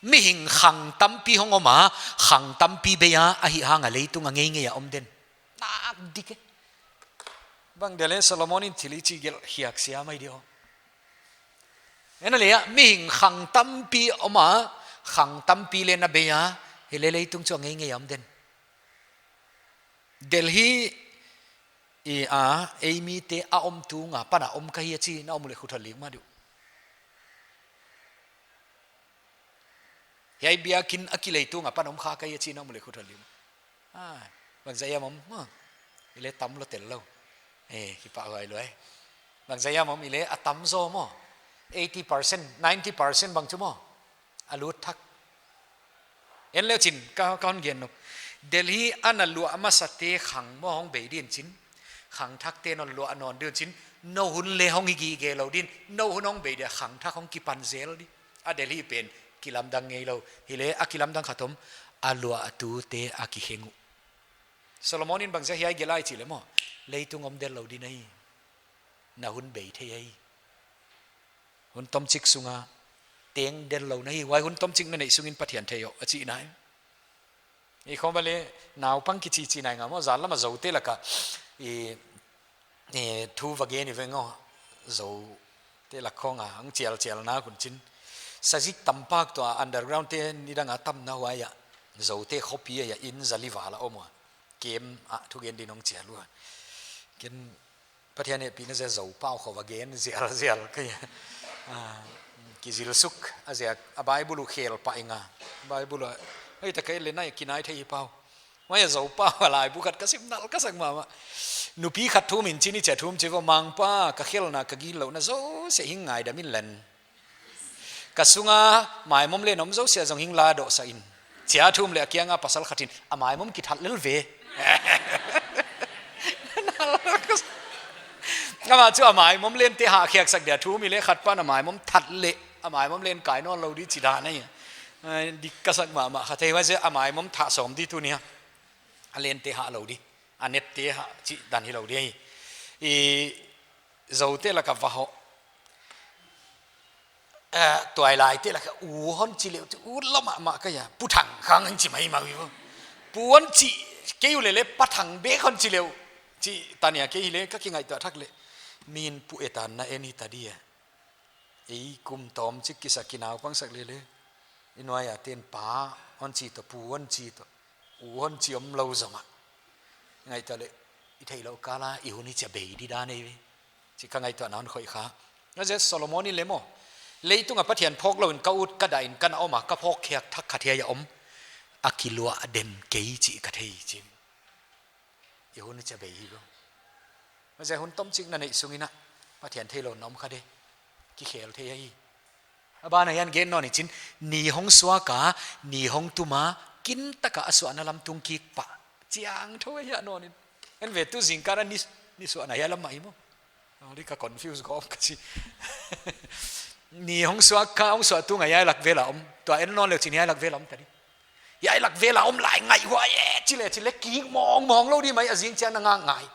Mihing khang tampi hong om a, khang tampi bei a, ahihhang a leitung a ngeingei a om den. Nak dik e. Bang dia leh Solomon in thil hichi gelh hiak sia mai di aw. Ena leh a, mihing khang tampi om a, khang tampi leh na bei a, hileh leitung chu a ngeingei a om den. Delhi I a, ei mite a om tung apan a om ka hi a chi na om uleh khut hal lik mah diu. Hiai biakin a kilei tung apan om kha ka hi a chi na om uleh khut hal lik mah. Ai, bangzah hiam om, maw. I leh tam lou tel lou. Eh, kipahhuai lou ai. Bangzah hiam om i leh a tam zaw maw. Eighty percent, ninety percent bang chu maw. A lut thak. En leu chin, ka, ka hon gen nop. Delhi a na luah masate khang maw hong bei din chin. Khangthakte non luah nawn din chin. Nou hun leh hong hi gige lou din. Nou hun hong bei dia khangthak hong kipan zel di. A Delhi pen kilamdang ngei lou. Hileh a kilamdang khat om. A luahtute a kikheng uh. Solomon in bangzah hiai gelh a chih leh maw. Leitung om del lou din ahi. Na hun bei thei ahi. Hun tomchik sunga teng del lou na hi. Huai hun tomchik na neih sungin Pathian thei aw, a chihna hi. I khawm a leh naupang kichi chi nai nga maw, zan lam a Zote laka. I, i thu va gen i veng aw. Zote lak khawng a, ang chial chial na kun chin. Sazik tampak tua underground te nidang a tam na huai a. Zote khopi a in zali val a om ua. Kem a thugen din hong chial ua. Ken Pathian hehpihna ziak Zo pau khawng va gen zial zial ka hi. Ah, kizil suk a ziak a Bible uh khel pah ing a. Bible uh, hei ta ka et leh nai kinai thei hi pau. Huai a Zo pau a laibu khat ka sim nalh ka sak mahmah. Nupi khat thum in chin i chia thum chi vo mangpa ka khelna ka gillouhna zosia hing ngaidam in len. Ka sunga maimom len om zosia zong hing la doh sa in. Chia thum leh a kianga pasal khat in a maimom kithat lel ve. Amah chu a maimom lente hahkhiak sak dia thum i leh khat pan a maimom that leh a maimom len kai nawn lou di chi dan ahi. Ai, dik ka sak mahmah khat hi huai ziak a maimom thah sawm di tuni a. A lente hah lou di. A nette hah chih dan hi lou di ahi. I Zote laka va hoh. Eh, tuailaite laka u hon chi leh, u lam mahmah ka hi a. Pu Thang khang hon chi maimah uh. Pu hon chi, kei uleh leh Pa Thang bek hon chi leh. Chi tania kei hileh ka kingaihtuah thak leh. Min pu e tan na en hi ta di a. Ei kum tawm chik kisa kinaupang sak leh leh. I nuai a ten pa hon chi toh, pu hon chi toh. U hon chi om lou zomah. Ngaihtuah leh, i theihlouh kala, i hun i chia bei di dan ei ve. Chi ka ngaihtuahna hon khoih kha. Huai ziak Solomon in leh maw. Leitunga Pathian phawk lou in ka ut ka dah in ka na om a, ka phawkkhiak thak khat hiai a om. A kiluah den kei chih ka thei chi. I hun i chia bei hi vo. Huai ziak hun tomchik na neih sungin a. Pathian theilou na om kha de. Kikhel thei ahi. A ban a hian gen nawn i chin, ni hong suak a, ni hong tum a, kintaka a suahna lam tung kik pah. Chiang thou ahi a nawn in. En ve tu zingkal a ni, ni suahna hiai lam mah hi maw. Aw, di ka confuse gawp ka chi. Ni hong suak kha, hong suah tung a hiai lak vel a om. Tua en nawn leu chin hiai lak vel a om ta di. Hiai lak vel a om lai ngai huai e, chi leh, chi leh, kik mawngmawng lou di mai a zing chiang na ngak ngai.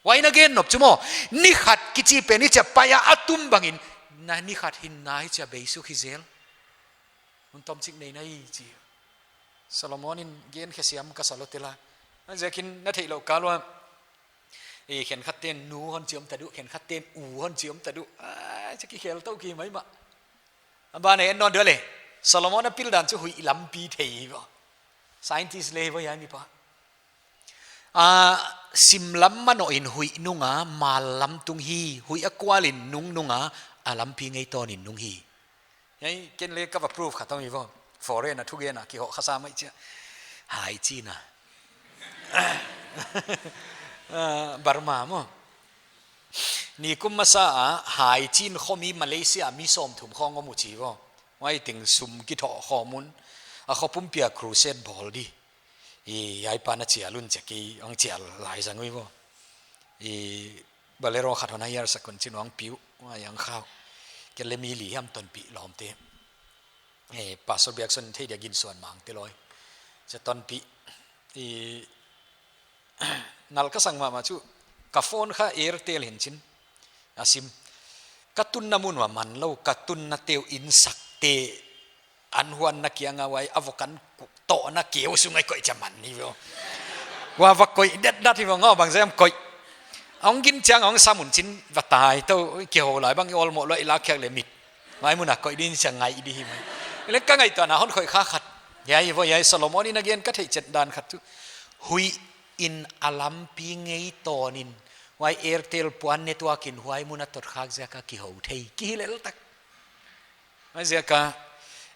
Huai na gen nop chu maw, ni khat kichi pen i chia pai a a tum bangin, na ni khat hinna i chia bei suk hi zel. Hun tomchik nei na hi chi. Solomon in gen khe siam ka sa lou tel a. A ziakin na theihlouh kal ua. E, khenkhat ten nu hon chi om ta di uh, khenkhat ten u hon chi om ta di uh. Ai, chi kikhel tou ki maimah. A ban a en nawn di uh leh. Solomon a pil dan chu huih lampi thei hi vo. Scientist leh hi vo hiai mipa. A, sim lam manoh in huih nung a, mal lam tung hi, huih a kual in nung nung a, a lampi ngei tawn in nung hi. Hiai, ken leh ka va proof kha tawm hi vo. Foreign a thugen a, kihoh kha sa mai chia. Hai Chin a. Ah, Burma maw. Nikum masa a, Hai Chin khomi Malaysia mi sawmthum khawng om uh chi vo. Huai teng sum kithoh khawm un. A kho pumpi a crusade bawl di. I, hiai pa na chial un chia kei, hong chial lai zang ui vo. I, Bolero khat hon hire sak un chin hong piu, huai hong khau. Kei leh mi li hiam Tonpih lawmte. E, Pastor Biakson thei dia Ginsuan Mangte loi. Chia Tonpih. I, nalh ka sak mahmah chu, ka phone kha Airtel hi'n chin. A sim. Ka tunna mun uah man lou, ka tunna te uh innsakte. An huanna kianga huai, a vok an kuk tohna keu sunga i koih chia man hi vo. Huai va koih detdet hi vo, ngau bangzah hiam koih. Hong gin chiang hong sam un chin va tai tou, kihou lai bang i awlmoh lou i lakkhiak leh mit. Huai mun a koih din chia ngai di hi mai. Leh ka ngaihtuahna hon khoih kha khat. Hiai vo, hiai Solomon in a gen ka theih chet dan khat chu. Huih in a lampi ngei tawn in, Huai Airtel puan network in huai mun a tot khak ziak a kihou thei. Kihilel tak. Huaiziak a,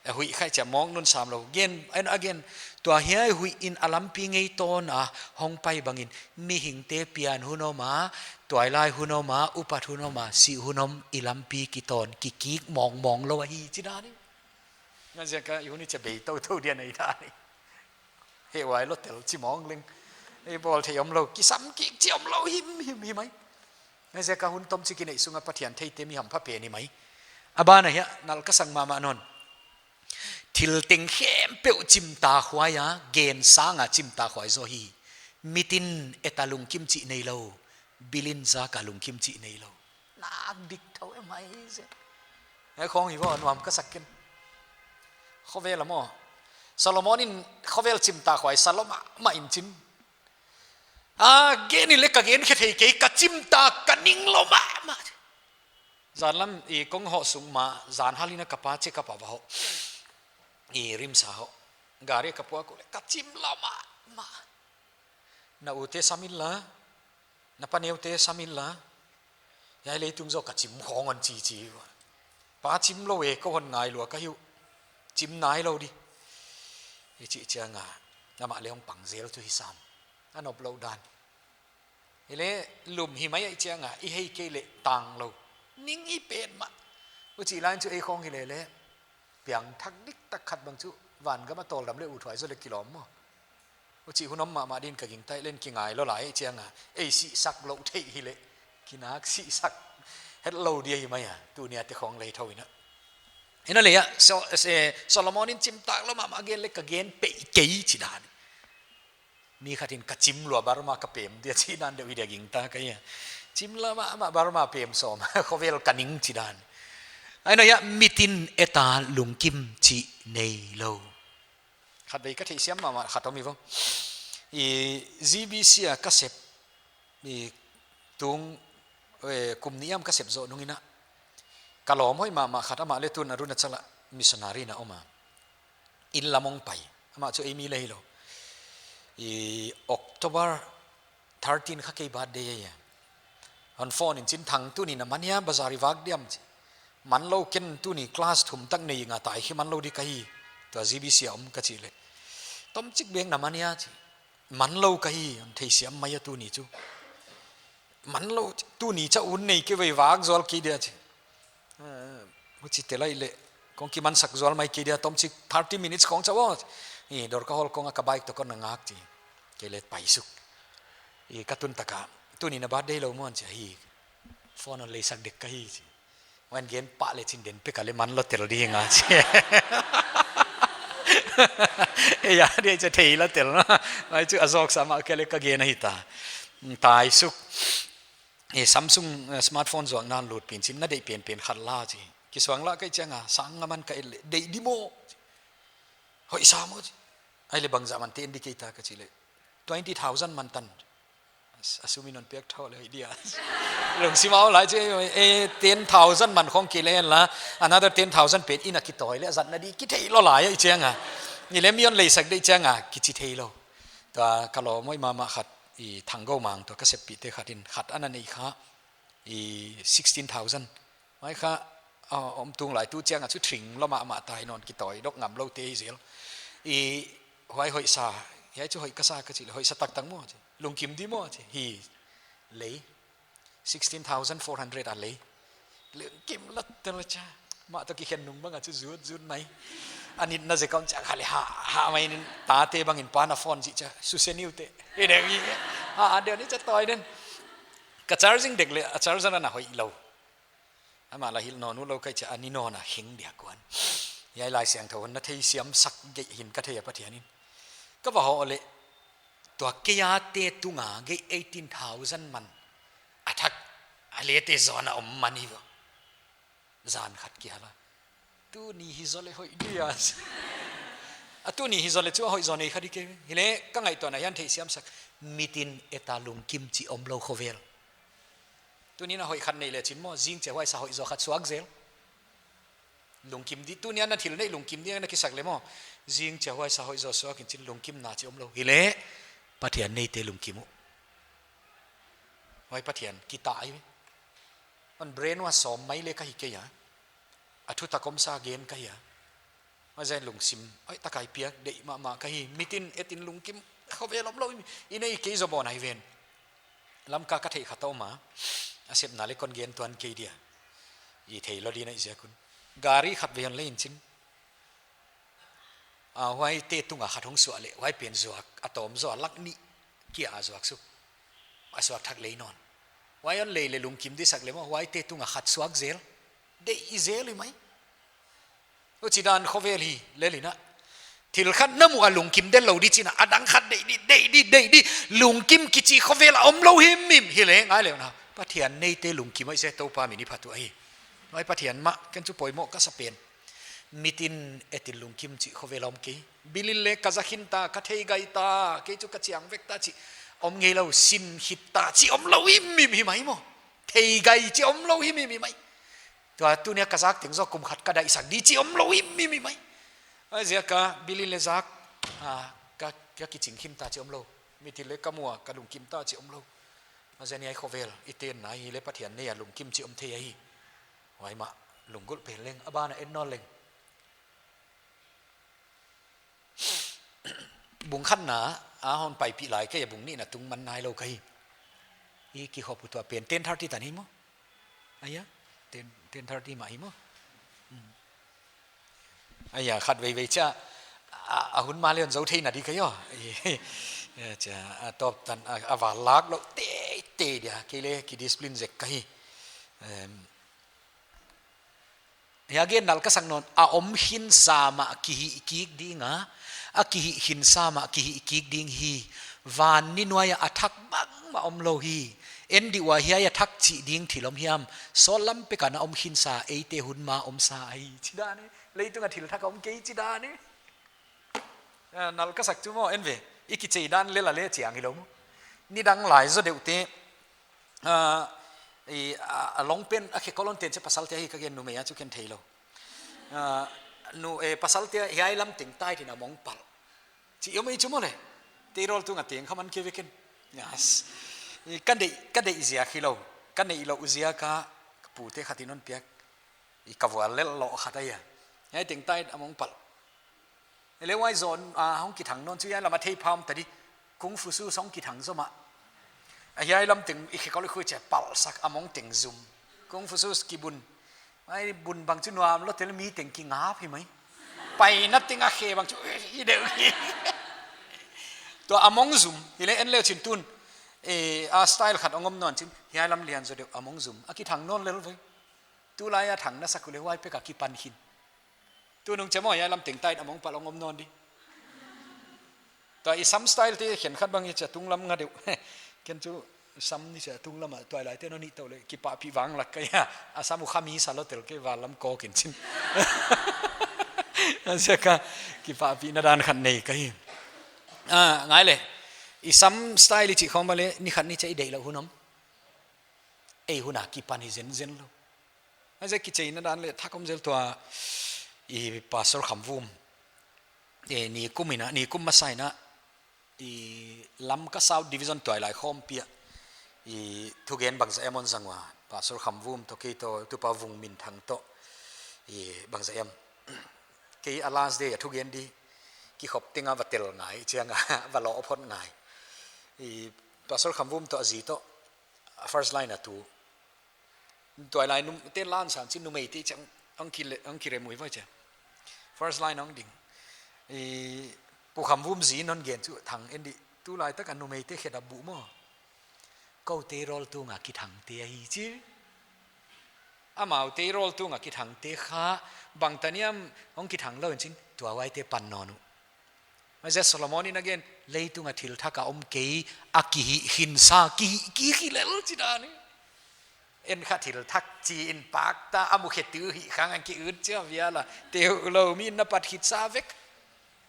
eh, huih kha chia mawk nun sam lou. Gen, and again, tua hiai huih in a lampi ngei tawn a hong pai bangin, mihingte pian hun om a, tuailai hun om a, upat hun om a, sih hun om, i lampi kitawn, kikik mawngmawng lou ahi chi dan in. Huaiziak a, i hun i chia bei toutou dia nei dan in. Heuai lou tel chi mawng leng. Ei bawl thei omlou, kisam kik chi omlou himhim hi mai. Huaiziak a hun tom chi kinei sung a Pathian theite mi hampha pen hi mai. A ban ah hiai nal ka sak mahmah nawn. Thil teng khempeuh chimtak huai a, gen sang a chimtak huai zaw hi. Mit in et a lungkim chih neilou. Bil in zak a lungkim chih neilou. Nak dik thou em mai se. Huai khawng hi vo, nuam ka sak ken. Khovel a maw. Solomon in khovel chimtak huai sa lou mahmah in chim. A gen in leng ka gen khe thei kei, ka chimtak, ka ning lou mahmah. Zan lam i kong hoh sung mah, zan hal in a ka pa check up a va hoh. I RIMS a hoh. Gari ka puak uleh, ka chim lou mahmah. Na u te sam inla, na pa neu te sam inla. Hiai leitung zaw ka chim khawng on chi chi. Pa chim lou e, kou hon ngai lua ka hi uh. Chim nailou di. I chih chiang a, amah leng hong pang zel chu hi sam. A nop lou dan. Hileh lum hi mai ahih chiang a, i hei kei leh tang lou. Ning i pen mah. Huchi lai in chu ei khawng hi leh leh. Piangthak diktak khat bang chu, van gam a tawldam leh uthuai zaw leh kilawm maw. Huchi hun om mahmah din ka gingta, leng kingai lou lai ahih chiang a, ei sihsak lou theih hileh, kinak sihsak hetlou dia hi mai a, tuni a te khawng lei thou in a. Huan a leh a, so, se, Solomon in chimtak lou mahmah gen leh ka gen peih kei chi dan. Mi khat in ka chim lua Burma ka pem dia chi dan deuh hi dia gingta ka hi a. Chim lou mahmah Burma pem sawm, khovel ka ning chi dan. Huan a, mit in et a lungkim chih neilou. Khatvei ka theihsiam mahmah khat om hi vo. I GBC a ka sep, i tung, eh, kum nih hiam ka sep zoh nung in a. Ka lawm hoih mahmah khat, amah leng tun Arunachal a missionary in a om a. Inn lam hong pai. Amah chu ei mi leng hilou. I October thirteen kha kei birthday ahi a. Hon phone in chin, Thang, tuni na man hia, bazar i vak diam chi. Man lou, ken tuni class thum tak nei nga, tai khe man lou di ka hi. Tua GBC a om ka chih leh. Tomchik bek na man hia chi. Man lou ka hi, hon theisiam mai a tuni chu. Man lou, tuni cha un nei kei ve, vak zual kei dia chi. Eh, huchi te lai leh, kong kimansak zual mai kei dia, tomchik thirty minutes kong cha vo. I Dorka Hall kong a ka bike toh kon na ngak chi. Kei leng pai suk. I ka tun tak a, tuni na birthday lou maw chi hi. Phone hon leisak dek ka hi chi. Huan gen pah leh chin, den pek a leh man lou tel di nga chi. Ei a dia cha thei lou tel na. Huai chu a zawk sa mah kei leng ka gen ahi ta. Tai suk. E, Samsung, eh, smartphone zuak nan lut pin chin, na deih penpen khat la chi. Kisuang lah ka hih chiang a, sang nga man ka et leh, deih di maw. Hoih sa maw chi. Huai leh bangzah man te en di kei ta ka chih leh. Twenty thousand man tan. As-, assume in hon piak thou leh hoih dia. Lungsim a om lai chi, eh, ten thousand man khong kei leh en la, another ten thousand pen in a kitawi leh, zatna di kithei lou lai ahih chiang a. Ni leh mi hon leisak deih chiang a, kichi thei lou. Tua ka lawm hoih mahmah khat, i Thanggou Mang tua ka seppihte khat in khat ana nei kha, i sixteen thousand. Huai kha, a, om tung lai tu chiang a chu thing lou mahmah tai, non kitawi dok ngam lou te hi zel. I huai hoih sa, hiai chu hoih ka sa ka chih leh, hoih sa taktak maw chi. Lungkim di maw chi. Hi lei. Sixteen thousand four hundred a lei. Lungkim lou tel cha. Mah toh kikhen nung bang a chu zut zut mai. A nitna zek a om chiang kha leh ha, ha mai in tate bang in pa na phone chih cha. Suse niu te. E deuh hi. Ha, a deuh ni cha tawi den. Ka charging dek leh, a charger ana hoih lou. Amah lah hilh nawn ulou ka hih chiang a, ni nawn a hing dia kuan. Hiai Laisiangthou hon na theisiam sak geih hi'n ka thei a Pathian in. Ka va hoh leh, tua kei a te tung a geih eighteen thousand man. A thak, a leh te zawn a om man hi vo. Zan khat kihal a. Tuni hi zaw leh hoih dia. A tuni hi zaw leh chu a hoih zaw nei kha di kei. Hileh ka ngaihtuahna hian theihsiam sak. Mit in et a lungkim chih omlou khovel. Tuni na hoih khat nei leh chin maw, zing chiah huai sa hoih zaw khat suak zel. Lungkim di, tuni a na thil neih lungkim di na kisak leh maw. Zing chiah huai sa hoih zaw suak in chin lungkimna chih omlou. Hileh, Pathian neite lungkim uh. Huai Pathian kita ahi. Hon brainwash sawm mai le ka hi kei a. A thutak omsa gen ka hi a. Huaiziakin lungsim hoihtak a i piak deih mahmah ka hi. Mitin etin lungkim khovel omlou i nei kei zaw bawn ahi ven. Lamka ka theih khat om a, a sepna le kon gen tuan kei dia. I theilou di na i ziak un. Gari khat vei hon lei in chin. A, huaite tunga khat hong suah leh, huai pen zuak, a tawm zaw a lak nih kia a zuak suk. A suak thak lei nawn. Huai hon lei le lungkim di sak le maw, huaite tunga khat suak zel. Deih i zel hi mai. Huchidan khovel hi, lel in a. Thil khat na muh a lungkim delou di chin a, a dang khat deih di, deih di, deih di, lungkim kichi khovel a omlou himhim hi le ngai le na. Pathian neite lungkim ahi se Toupa min i phat uh ahi. Huai Pathian mah, ken chu poimoh ka sa pen. Mitin etin lungkim chih khovel a om kei. Bil in le ka za khin ta, ka thei gai ta, kei chu ka chiang vek ta chih om ngeilou, sin khit ta chih omlou himhim hi mai maw. Thei gai chih omlou himhim hi mai. Tua tunia ka zak teng zaw kum khat ka daihsak di chih omlou himhim hi mai. Huaiziak a bil in le zak, a, ka, ka kiching khin ta chih omlou. Mitin le ka muh a ka lungkim ta chih omlou. Huaiziakin hiai khovel i tenna hi le Pathian nei a lungkim chih om thei ahi. Huai mah lunggulh pen leng, a ban a en nawn leng. Bung khatna a hon paipih lai kei a, bung nihna tung man nailou ka hi. I kikhop uh tua pen ten thirty tan hi maw? Aia, ten, ten thirty mah hi maw? Hmm. Aia, khat veivei chia, a, a hun ma le hon zou thei na di ka hi aw. Aia, chia, a tawp tan, a, a va lak lou teitei dia, kei le kidiscipline zek ka hi. Em, Hiai gen nalh ka sak nawn, a om khinsa mah kihih kik ding a, a kihih khinsa mah kihih kik ding hi. Van ni nuai a a thak bangmah omlou hi. En di ua hiai a thak chih ding thil om hiam, sawl lam pek a na om khinsa eite hun ma omsa ahi. Chih dan e, leitung a thil thak a om kei chih dan e. A, nalh ka sak chu maw, en ve. I kichei dan lel a le chiang hilou maw. Nidang lai zaw deuh te, a, i, a, a long pen a khe kolon ten che pasal te hi ka gen, numei a chu ken theilou. A, nu, e, pasal te hiai lam teng tai tin a mong pal. Chih om ei chu maw le. Teirol tunga teng kha man kei ve ken. Yes. I, ka deih, ka deih ziak hilou. Ka neihlouh ziak a ka pu te khat in hon piak. I ka vual lel lou khat ahi a. Hiai teng tai a mong pal. Ele huai zaw, a, hong kithang nawn chu hiai lam a thei pham ta di. Kung fu shoes hong kithang zaw mah. A hiai lam teng i khe kol khu che pal sak a mong teng zum. Kung fu shoes kibun. Ai bun bang chu nuam lou tel, mi teng kingap hi mai. Paina teng a khe bang chu, eh, i deuh hi. Tua a mong zum, hi le en le chin tun. E, a style khat hong om nawn chin. Hiai lam lian zaw deuh a mong zum. A kithang nawn lel voi. Tulai a thang na sak ule huai pek a kipan khin. Tunung che maw, hiai lam teng tai a mong pal hong om nawn di. Tua i sam style te khenkhat bang i chia tunglam nga deuh. Ken chu sam ni chia tunglam a tuailai te no ni tou le kipahpih vang lak ka hia. A sam uh kha mi sa lou tel kei, van lam kawk in chin. A sia ka kipahpihna dan khat nei ka hi. A, ngai le. I sam style i chih khong ba le ni khat ni chia i deihlouh hun om. Ei hun a kipan hi zenzen lou. A zia kicheina dan le thak om zel tua i Pastor Khamvum. E, nikum in a, nikum masa in a, i Lamka South Division tuailai khawmpi a. I thugen bangzah em hon zang ua. Pastor Khamvum toh kei toh, Tupa Vungminthang toh. I bangzah em. Kei a last day a thugen di. Kikhop teng a va tel ngai, chiang a va lou phot ngai. I Pastor Khamvum toh a zi toh. A first line a tu. Tuailai num, te lan san chin numei te chang ang ki le, ang ki remui vai che. First line ang ding. I Pu Khamvum zi non gen chu thang en di, tulai tak a numei te khe da bu maw. Kou teirol tunga kithang te ahi chi. Amau teirol tunga kithang te kha bang taniam hong kithang lou in chin, tua huai te pan nawn uh. Huaiziak Solomon in a gen, leitunga thil thak a om kei, a kihih khinsa, kihih, kihih lel chih dan hi. En kha thil thak chi in pak ta, a mu khe tu hi khang an ki ut chia vial a, teu lou mi na pat khit sa vek.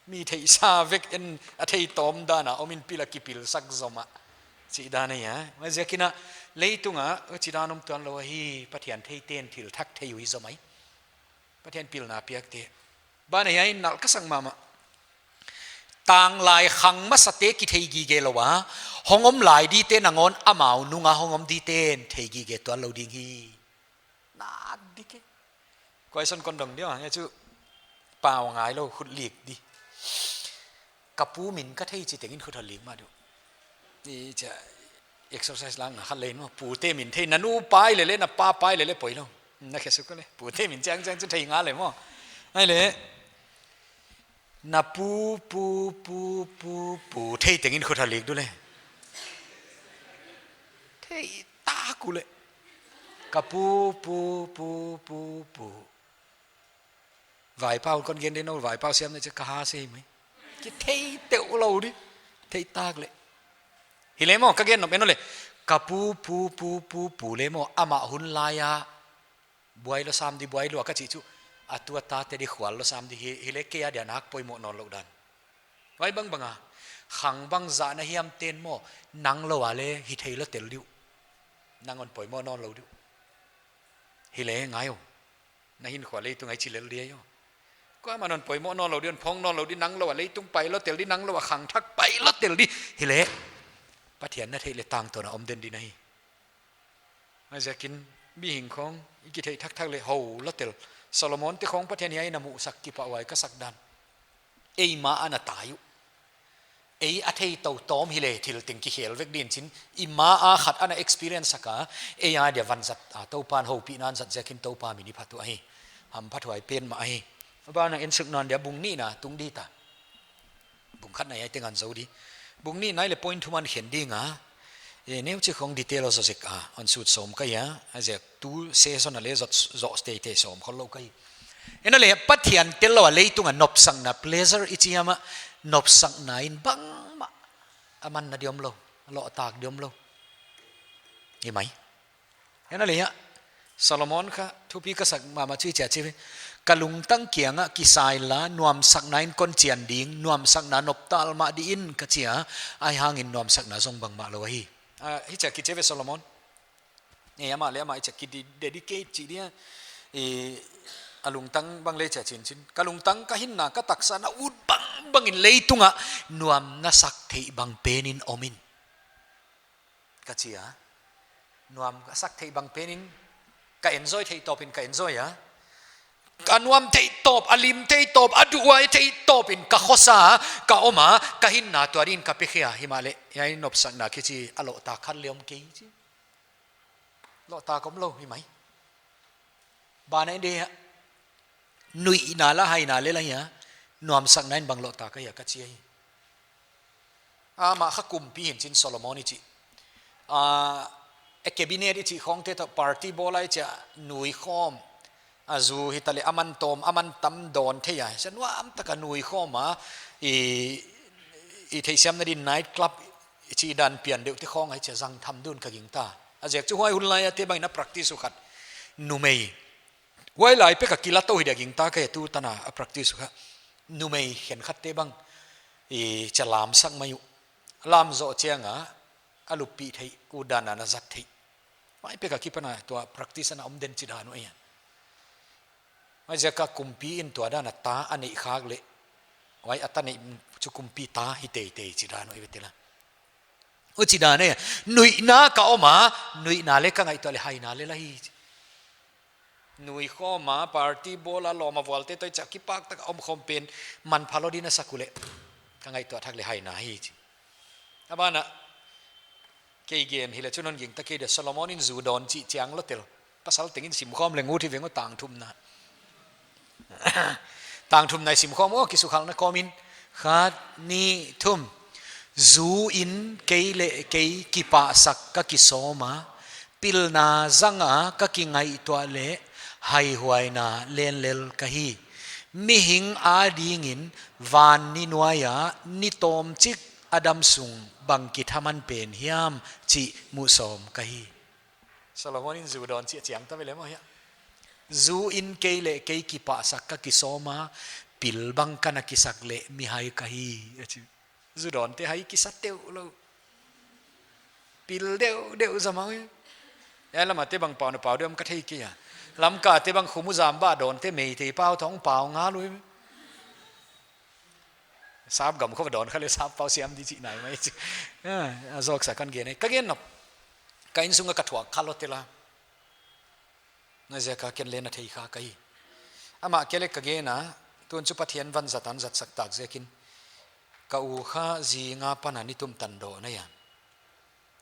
Mi theih sa vek en a thei tawm dan a, om in pil a kipil sak zaw mah. Chih dan hi a. Huaiziak in a leitunga, chih dan om tuan lou hi, Pathian thei ten thil thak thei uh hi zaw mai. Pathian pilna piak te. Ban a hiai nalh ka sak mahmah. Tanglai khang masate kithei gige lou a, hong om lai dite nangawn amau nunga hong om diten thei gige tuan lou ding hi. Nak di ke. Question kon dong dia, ya chu pau ngai lou khut lik di. Ka pu min ka thei chitengin khut hon lik mah diu. Ni cha exercise lang a khat lei maw. Pute min thei, na nu pai lele, na pa pai lele poi lou. Na khe suk le. Pute min chiang chiang chu thei ngal le maw. Ai le. Na pu, pu, pu, pu, pu. Thei tengin khut hon lik diu le. Thei tak uleh. Ka pu, pu, pu, pu, pu. Vaipau kon gen den o, vaipau siam na che ka ha se mai. Kithei teuh lou di. Thei tak le. Hi le maw, ka gen nop en o le. Ka pu, pu, pu, pu, pu le maw, amah hun lai a buai lou sam di, buai lou a ka chih chu. A tu a tate di khual lou sam di hi, hi le kei a dia nak poimoh nawn lou dan. Huai bangbang a, khang bangzah na hiam ten maw, nang lou a le hi thei lou tel diu. Nang hon poimoh nawn lou diu. Hi le ngai o. Na hinkhua leitung a i chi lel di a yo. Kuamah hon poimoh nawn lou di, hon phong nawn lou di, nang lou a leitung pai lou tel di, nang lou a khangthak pai lou tel di. Hi le, Pathian na theih le tangtawn a om den di na hi. A ziakin, mihing khong, i kitheih thakthak le hou lou tel. Solomon te khong Pathian hiai na muhsak kipahhuai ka sak dan. Eima ana tai uh. Ei a thei tou tawm hi le thil teng kikhel vek din chin. I ma a khat ana experience sak a. Ei a dia vanzat a Toupa'n houpihna zat ziakin Toupa min i phat uh ahi. Hamphathuai pen mah ahi. Abana en suk nawn dia bung nihna tung di ta. Bung khatna hiai teng hon zou di. Bung nihna i le point thum hon khen ding a. E, neuchik khong detail a zou zek a. Hon sut sawm ka hi a. A ziak tu session a le zot, zot teitei sawm khol lou ka hi. En o le Pathian tel lou a leitung a nopsakna pleasure i chi hiam a. Nopsakna in bangmah. A manna di om lou. A lohtak di om lou. Hi mai. En o le hia, Solomon kha, thupi ka sak mahmah chu i chia chi ve. Ka lungtang kianga kisai la, nuamsakna in kon chian ding, nuamsakna noptal mah di in ka chi a, ahihhangin nuamsakna zong bangmah lou ahi. A, hichia kichi ve Solomon. E, amah le amah hichia ki di-, dedicate chi dia. E, a lungtang bang le chia chinchin. Ka lungtang ka hinna, ka taksa na ut bangbangin leitunga, nuam na sak theih bang penin om in. Ka chi a. Nuam ka sak theih bang penin ka enjoy theih tawpin ka enjoy a. Ka nuam theih tawp, a lim theih tawp, a duhhuai theih tawpin ka khosa, ka om a, ka hinna tua din ka pe khia, himahleh, hiai nopsakna kichi a lohtak khat le om kei chi. Lohtak om lou, hi mai. Bana in de hia. Nuihna la haina le la hia. Nuamsakna in bang lohtak ka hia ka chi ahi. Amah kha kumpi hi'n chin Solomon i chi. A, a cabinet i chi khong te toh party bawl a i chi a nui khawm. A zu hi ta le aman tawm, aman tam dawn thei a. Sa nuam taka nui khawm a, i, i theihsiamna din night club i chi dan pian deuh te khong a i chi a zang tham dun ka gingta. A ziak chu huai hun lai a te bangin a practice uh khat. Numei. Huai lai pek a kila tou hi dia gingta ka hi tu tan a a practice uh kha. Numei khenkhat te bang. I chi a lamsak mai uh. Lam zoh chiang a, a luppih theih, u dan a na zat theih. Huai pek a kipan a tua practice ana om den chi dan uh ahi a. Huaiziak a kumpi in tua dan a ta a neih khak le. Huai a ta neih chu kumpi ta hi teitei chi dan uh ahi ve tela. U chi dan e, nuihna ka om a, nuihna le ka ngaihtuah le haina le la hi. Nui khawm a, party bawl a, lawm a vualte toh i chi a kipak taka om khawm pen, manpha lou din a sak uleh. Ka ngaihtuah thak le haina hi chi. Abana, kei gen hi le chu non gingta kei dia Solomon in zu dawn chih chiang lou tel. Pasal tengin simkhawm le ngut hi veng o tang thumna. Tang thumna i simkhawm o kisukhalna kawmin. Khat, nih, thum. Zu in kei le kei kipahsak ka kisawm a. Pilna zanga ka kingaihtuah le haihuaina lenlel ka hi. Mihing adingin van ni nuai a ni tawmchik a dam sung bang kithaman pen hiam chih muhsawm ka hi. Solomon in zu dawn chih a chiang ta ve le maw hia. Zu in kei le kei kipahsak ka kisawm a, pil bang ka na kisak le mihai ka hi. A chi. Zu dawn te hai kisa teuh lou. Pil deuhdeuh zama ui. Ya lama te bang pau na pau deuh om ka thei kei a. Lamka te bang khumu zam ba dawn te Meitei pau thong pau nga lui. Sap gam khop a dawn kha leh sap pau siam di chih nai mai chi. Ah, a zawk sa kon gen e. Ka gen nop. Ka innsung a ka thuak kha lou tel a. Huaiziak a ken leh na thei kha ka hi. Amah kia leh ka gen a, tun chu Pathian vanzat a hon zatsak tak ziakin. Ka u kha zing a pan a ni thum tan dawn a hia.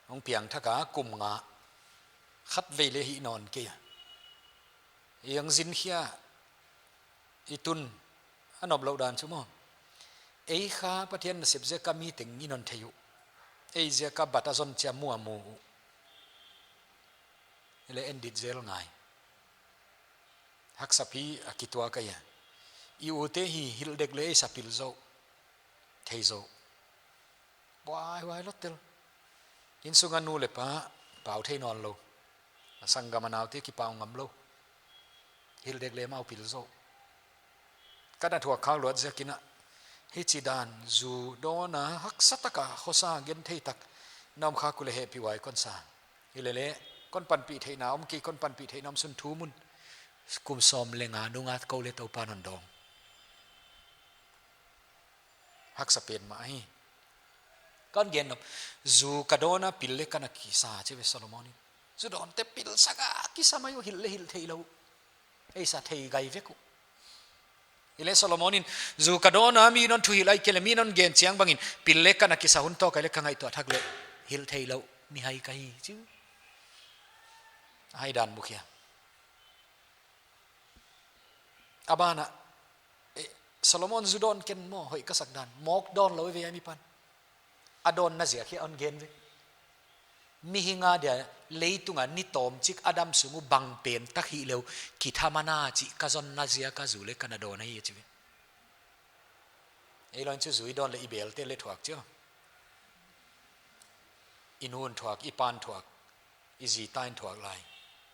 Hong piangthak a kum nga. Khatvei leh hih nawn kei a. Hong zin khia i tun a nop lou dan chu maw. Ei kha Pathian nasep ziak a mi teng in hon thei uh. Ei ziak a bat a zon chia mu a mu uh. Leh en dit zel ngai. Haksa pi a kituak a hia. I u te hi hilh dek leh ei sa pil zou. Thei zou. Buaihuai lou tel. Innsung a nu leh pa pau thei nawn lou. A sanggam a naute kipau ngam lou. Hilh dek leh amau pil zou. Ka na thuak khak luat ziakin a. Hichi dan zu dawn a haksa tak a khosa genthei tak. Na om khak uleh hehpihhuai kon sa. Hileleh kon panpih theihna om kei, kon panpih theihna om sun thum un. Kum sawm leh nga nung a kou leh Toupa'n hon dawng. Haksa pen mah hi. Kon gen nop. Zu ka dawn a pil leh ka na kisa chi ve Solomon in. Zu dawnte pil sak a kisa mai uh, hilh leh hilh theilou. Ei sa thei gai vek uh. Hileh Solomon in zu ka dawn a mi in hon thuhilh ahihkeileh mi in hon gen chiang bangin pil leh ka na kisa hun tawk a leh ka ngaihtuah thak leh hilh theilou mihai ka hi chi uh. Hai dan mu khia. A ban ah, eh, Solomon zu dawn ken maw hoih ka sak dan. Mawk dawn lou ve a mi pan. A dawnna ziak hi hon gen ve. Mihing a dia leitung a ni tawmchik a dam sung uh bang pen tak hih leh uh kithaman a chih ka zonna ziak a zu leh ka na dawn ahi chi ve. Ei lou in chu zu i dawn leh i belte leh thuak chi uh. I nu'n thuak, i pa'n thuak. I zi ta'n thuak lai.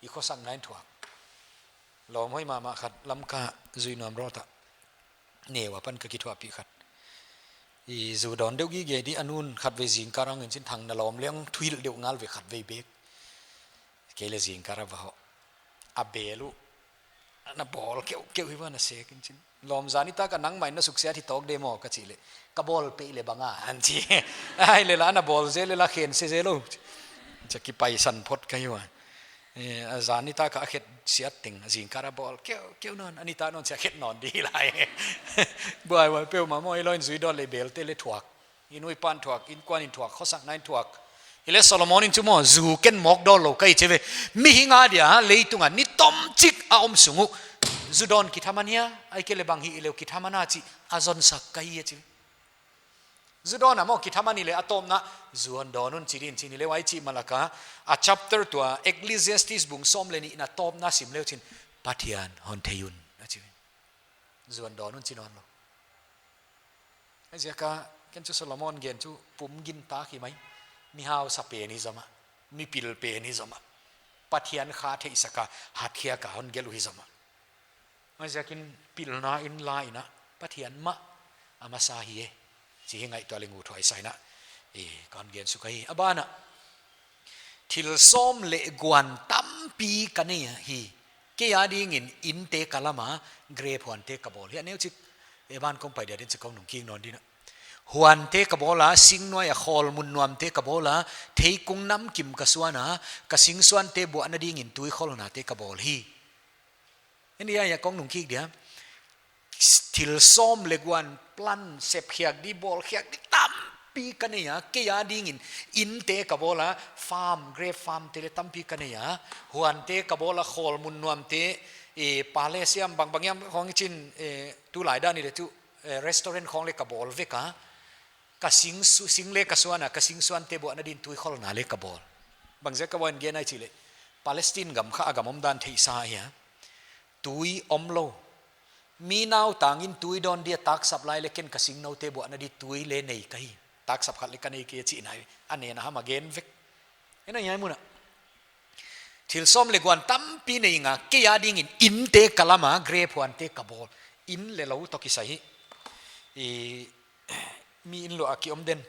I khosakna'n thuak. Lawm hoih mahmah khat Lamka zui nuam rawt a. Neu a pan ka kithuahpih khat. I zu dawn deuh gige di a nu'n khatvei zingkal a hong in chin thang na lawm leng thuhilh deuh ngal ve khatvei bek. Kei leh zingkal a va hoh. A bel uh. Ana bawl keuhkeuh hi va na sek in chin. Lawm zan nitak a nangmah in na suksiat hi tawk de maw ka chih leh. Ka bawl peih leh bang a, hon chi. Ahihleh la ana bawl zel leh la khen se zel lou. Chia kipaisan phot ka hi ua. Eh, a zan nitak a khet siat teng, a zingkal a bawl keuhkeuh nawn, a nitak nawn chia khet nawn di lai. Buaihuai peuhmah maw, ei lou in zu i dawn leh belte leh thuak. I nu i pa'n thuak, innkuan in thuak, khosakna'n thuak. Hileh Solomon in chu maw, zu ken mawk dawn lou ka hi chi ve. Mihing a dia leitung a ni tawmchik a om sung uh. Zu dawn kithaman hia, ahihkeileh bang hih leh uh kithaman a chih a zonsak ka hi a chi ve. Zu dawn a maw kithaman hileh a tawpna, zu hon dawn un chi din chin hileh huai chih mah lak a. A chapter tua, Ecclesiastes bung sawm leh nihna tawpna sim leh uh chin, Pathian hon thei un, a chi ve. Zu hon dawn un chi nawn lou. Huaiziak a, ken chu Solomon gen chu pum gintak hi mai. Mi hausa pen hi zomah. Mi pil pen hi zomah. Pathian kha theihsak a, hatkhiak a hon gelh uh hi zomah. Huaiziakin pilna in la in a, Pathian mah a masa hi e. Chih hi ngaihtuah leng uh thuaisa in a. Eh, kon gen suk ahi. A ban ah. Thil sawm leh guan tampi ka nei hi. Kei a dingin innte ka lam a, grep huante ka bawl hi. A neuchik, eh, ban kong pai dia din chih kong nungkik nawn din a. Huante ka bawl a, singnuai a khawl mun nuamte ka bawl a, theikung namkim ka suan a, ka singsuante buahna dingin tuikholnate ka bawl hi. India ya kong nungkik dia. Thil sawm leh guan plan sep khiak di bawl khiak di tampi ka nei a, kei a dingin innte ka bawl a, farm, grep farm te leh tampi ka nei a, huante ka bawl a, khawl mun nuamte, eh, palace hiam bangbang hiam khong i chin, eh, tulai dan i leh chu, eh, restaurant khong leh ka bawl vek a, ka sing su-, sing leh ka suan a, ka singsuante buahna din tuikholna leh ka bawl. Bangziak a ka gen ai chih leh, Palestine gam kha a gam omdan theihsa hi a. Tui omlou. Mi nautang in tui dawn dia taksap lai leh ken ka singnaute buahna di tui leh nei ka hi. Taksap khat leh ka nei kei chih nai. A nen a ham a gen vek. Ena hiai mun ah. Thil sawm leh guan tampi nei nga kei a dingin innte ka lam a grep huante ka bawl. Inn leh lou toh kisai hi. I, mi inn luah a ki om den.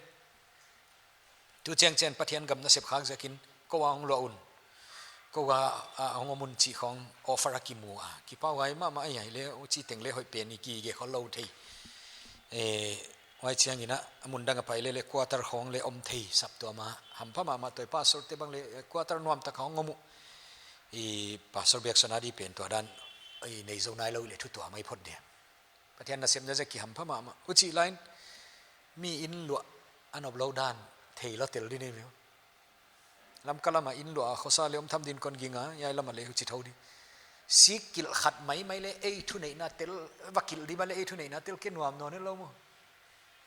Tu chiang chiang Pathian gam nasep khak ziakin kou a hong luah un. Kou a, a hong om un chih khong offer a ki mu a. Kipahhuai mahmah ahi leh, huchi teng leh hoih pen i ki ge khol lou thei. Eh, Huai chiangin a mun dang a pai leh leh quarter khawng leh om thei saptuam a. Hampha mahmah, tua pastor te bang leh quarter nuam tak khawng om uh. I pastor biak sona di pen tua dan i nei zou nailou leh thu tuam ahi phot dia. Pathian nasepna zek kihampha mahmah. Huchi lain mi inn luah a nop lou dan theilou tel di nei veu. Lamka lam a inn luah a khosa leh om tham din kon ging a, hiai lam a leh huchi thou di. Sik kilh khat maimai leh ei thuneihna tel, va kilh di mah leh ei thuneihna tel ke nuam nawn lou maw.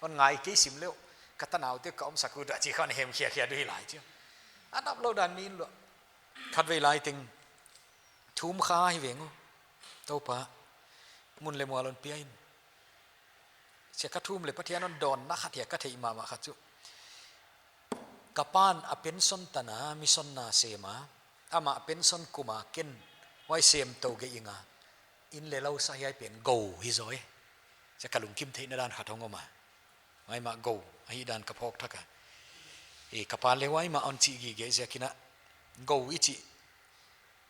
Hon ngai kei sim leh uh, ka tanaute ka omsak uh dah chi khan hem khiakhia di hi lai chia. A nop lou dan mi inn luah. Khatvei lai teng thum kha hi veng uh. Toupa, mun leh mual hon pia in. Chia ka thum leh Pathian hon dawnna khat hia ka theih mahmah khat chu, ka pa'n a pension tan a mission na sem a, amah pension kum a ken huai sem tou gei ing a, inn leh lou sa hiai pen gou hi zaw e. Chia ka lungkim theihna dan khat hong om a. Huai mah gou ahihdan ka phawk thak a. E, ka pa'n leh huai mah hon chi gige ziakin a, gou i chih,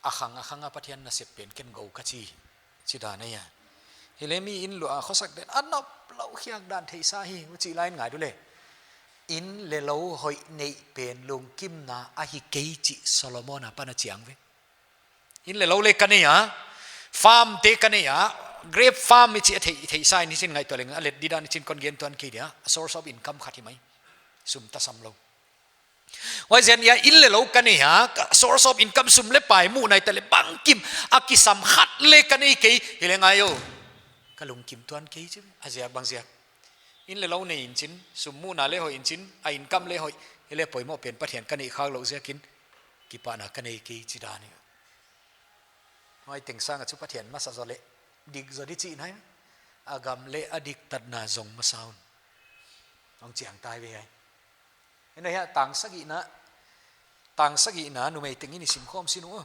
a khang a khang a Pathian nasep pen ken gou ka chi, chi dan ahi a. Hileh mi inn luah a khosak den a nop lou khiak dan theihsa hi, huchi lain ngai di leh. Inn leh lou hoih neih pen lungkimna ahi kei chih Solomon apan a chiang ve. Inn leh lou leh ka nei a, farm te ka nei a, grape farm i chih a theih, theihsa in hichi'n ngaihtuah leng a let di dan hichi'n kon gen tuan kei dia, source of income khat hi mai. Sum tasam lou. Huaiziakin a inn leh lou ka nei a, ka source of income sum leh pai muh nai ta leh bangkim a kisam khat leh ka nei kei, hileh ngai o. Ka lungkim tuan kei chi, a ziak bang ziak. Inn leh lou nei in chin, sum muhna leh hoih in chin, a income leh hoih, hileh poimoh pen Pathian ka neih khak louh ziakin, kipahna ka nei kei chi dan hi. Huai teng sang a chu Pathian masa zaw leh, dik zaw di chihna hi. A gam leh a diktatna zong masa un. Hong chiang tai ve ai. Ina hia tang sagihna, tang sagihna numei teng in i sim khawm sin uh.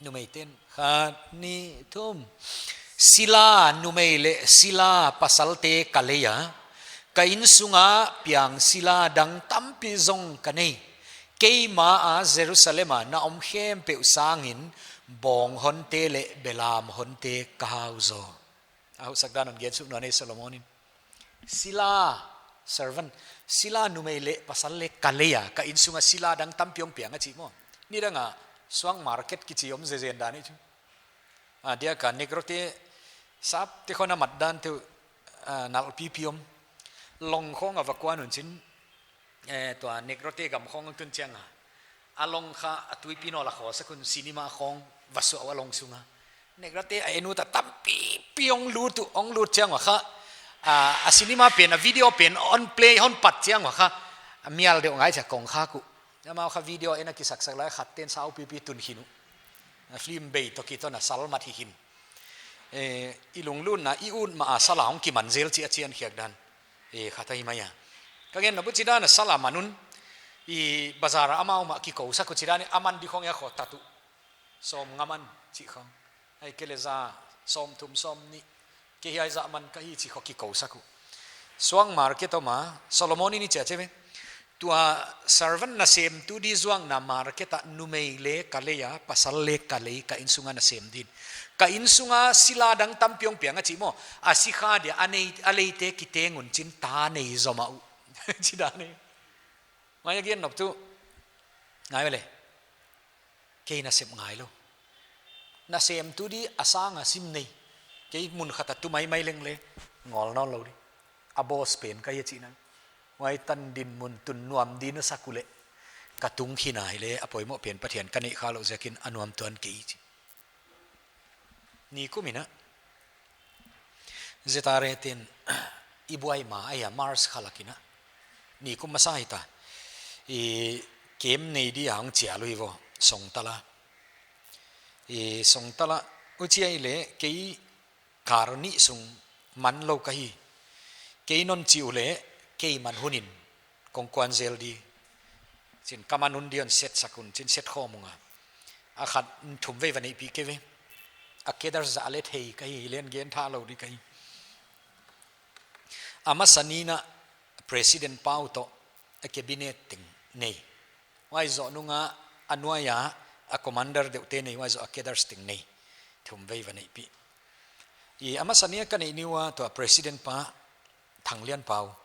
Numei ten, khat, nih, thum. Sila numei leh sila pasalte ka lei a, ka innsung a piang sila dang tampi zong ka nei. Keimah a Jerusalem a na om khempeuh sangin bawng honte leh belam honte ka hau zaw. A hausak dan hon gen suk nawn e Solomon in. Sila, servant, sila numei leh pasal leh ka lei a, ka innsung a sila dang tampi hong piang a chih maw. Nidang a suang market kichi om zezen dan ahi chu. A, dia ka Negro te sap te khong a mat dan te, a, nalh pipi om. Long khong a va kuan un chin, eh, tua Negro te gam khong tun chiang a, a long kha a tuipi nawl a khawsak un cinema khong va suah ua long sung a. Negro te a en ut a tampipi hong lut uh, hong lut chiang ua kha, a, a cinema pen, a video pen hon play, hon pat chiang ua kha, a mial deuh ngai chia kong kha ku. Amau kha video en a kisaksak lai khat ten sau pipi tun khin uh. A film bei toh kiton a sal mat hi khin. Eh, i lunglutna, i ut mah a sal a hong kiman zel chih a chian khiak dan. Eh, khat ahi mai a. Ka gen na bu chi dan a sal a man un. I bazar a amau mah kikou sak uh chi dan a man di khong a khawng tat uh. Sawmnga man chih khong. Ahihkeileh za, sawmthum, sawmnih. Kei hiai zah man ka hi chih khong kikou sak uh. Suang market om a, Solomon in i chia che ve. Tua servant nasemtu di zuakna market a numei leh ka lei a, pasal leh ka lei ka innsung a nasem din. Ka innsung a sila dang tampi hong piang a chih maw, a sikha dia a nei, a leite kiteng un chin ta nei zomah uh. Chi dan ahi. Mai a gen nop tu. Ngai ve leh. Kei nasep ngai lou. Nasemtu di a sang a sim nei. Kei mun khat a tu maimai leng leh ngawl nawn lou di. A boss pen ka hi a chihna. Huai tan dinmun tun nuam di na sak uleh. Ka tung khin a hileh a poimoh pen Pathian ka neih kha louh ziakin a nuam tuan kei chi. Nikum in a. Zetare ten i buai ma ahi a March kha lak in a. Nikum masa hi ta. I camp nei di a hong chial uhi vo. Songtal a. I Songtal a. Huchi ahihleh kei kar nih sung man lou ka hi. Kei non chih uleh, kei man hun in kong kuan zel di. Chin ka man hun di hon set sak un, chin set khawm ung a. A khat thumvei va neihpih kei ve. A kedar zah leh thei ka hi, hileh gen tha lou di ka hi. A masa ni in a president pau toh a cabinet teng nei. Huai zoh nung a a nuai a a commander deuhte nei, huai zoh a cadres teng nei. Thumvei va neihpih. I a masa ni a ka neih ni ua tua president pa Thang Lian Pau.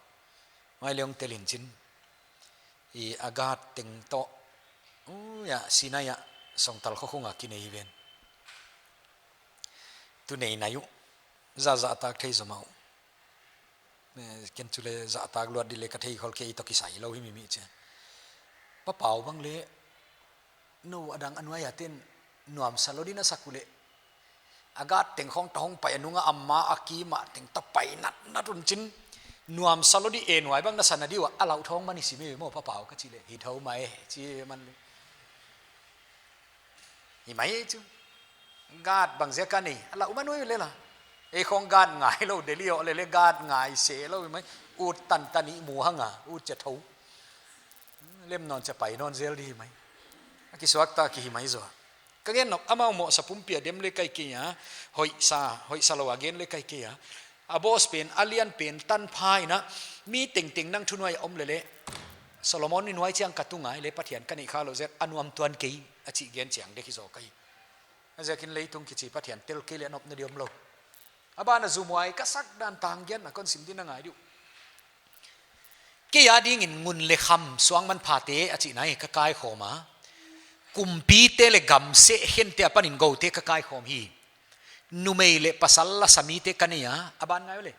Mai Leung Tel in chin. I a guard teng toh. Ui a, Sinai a, Songtal kho khong a kinei hi ven. Tu nei nai uh. Za za tak thei zomau. Eh, ken chu le za tak luat di le ka thei khol kei toh kisai lou hi mi mi che. Pa Pau bang le, nou a dang a nuai a ten nuamsa lou di na sak uleh. A guard teng khong toh hong pai a nung a ama a kim a teng toh pai nat nat un chin. Nuamsa lou di e nuai bang na sa na di ua a lau thong mani si mi mo Pa Pau ka chi le. Hi thou mai chi man le. Hi mai chu. Guard bang ziak a nei. A lau man ui le la. Ei khong guard ngai lou, Delhi oh le le guard ngai se lou hi mai. Ut tan tan i mu hang a, ut che thou. Lem non che pai non zel di hi mai. A kisuak ta ki hi mai zaw. Ka gen nop, amau mohsa pumpi a dem le kai kei a. Hoih sa, hoih sa lou a gen le kai kei a. A boss pen, a lian pen, tanpha in a, mi tengteng nang thunuai om le le. Solomon i nuai chiang ka tu ngai le Pathian ka neih kha lou zet, a nuam tuan kei, a chih gen chiang dek hi zaw ka hi. A ziakin leitung kichi Pathian tel kei le nop na di om lou. A ban a zumuai ka sak dan tang gen a kon sim di na ngai di uh. Kei a dingin ngun le kham suang manphate a chihna hi ka kaikhawm a. Kumpite le gamseh khente apanin goute ka kaikhawm hi. Numei le pasal lasa mite ka nei a, a ban ngai le.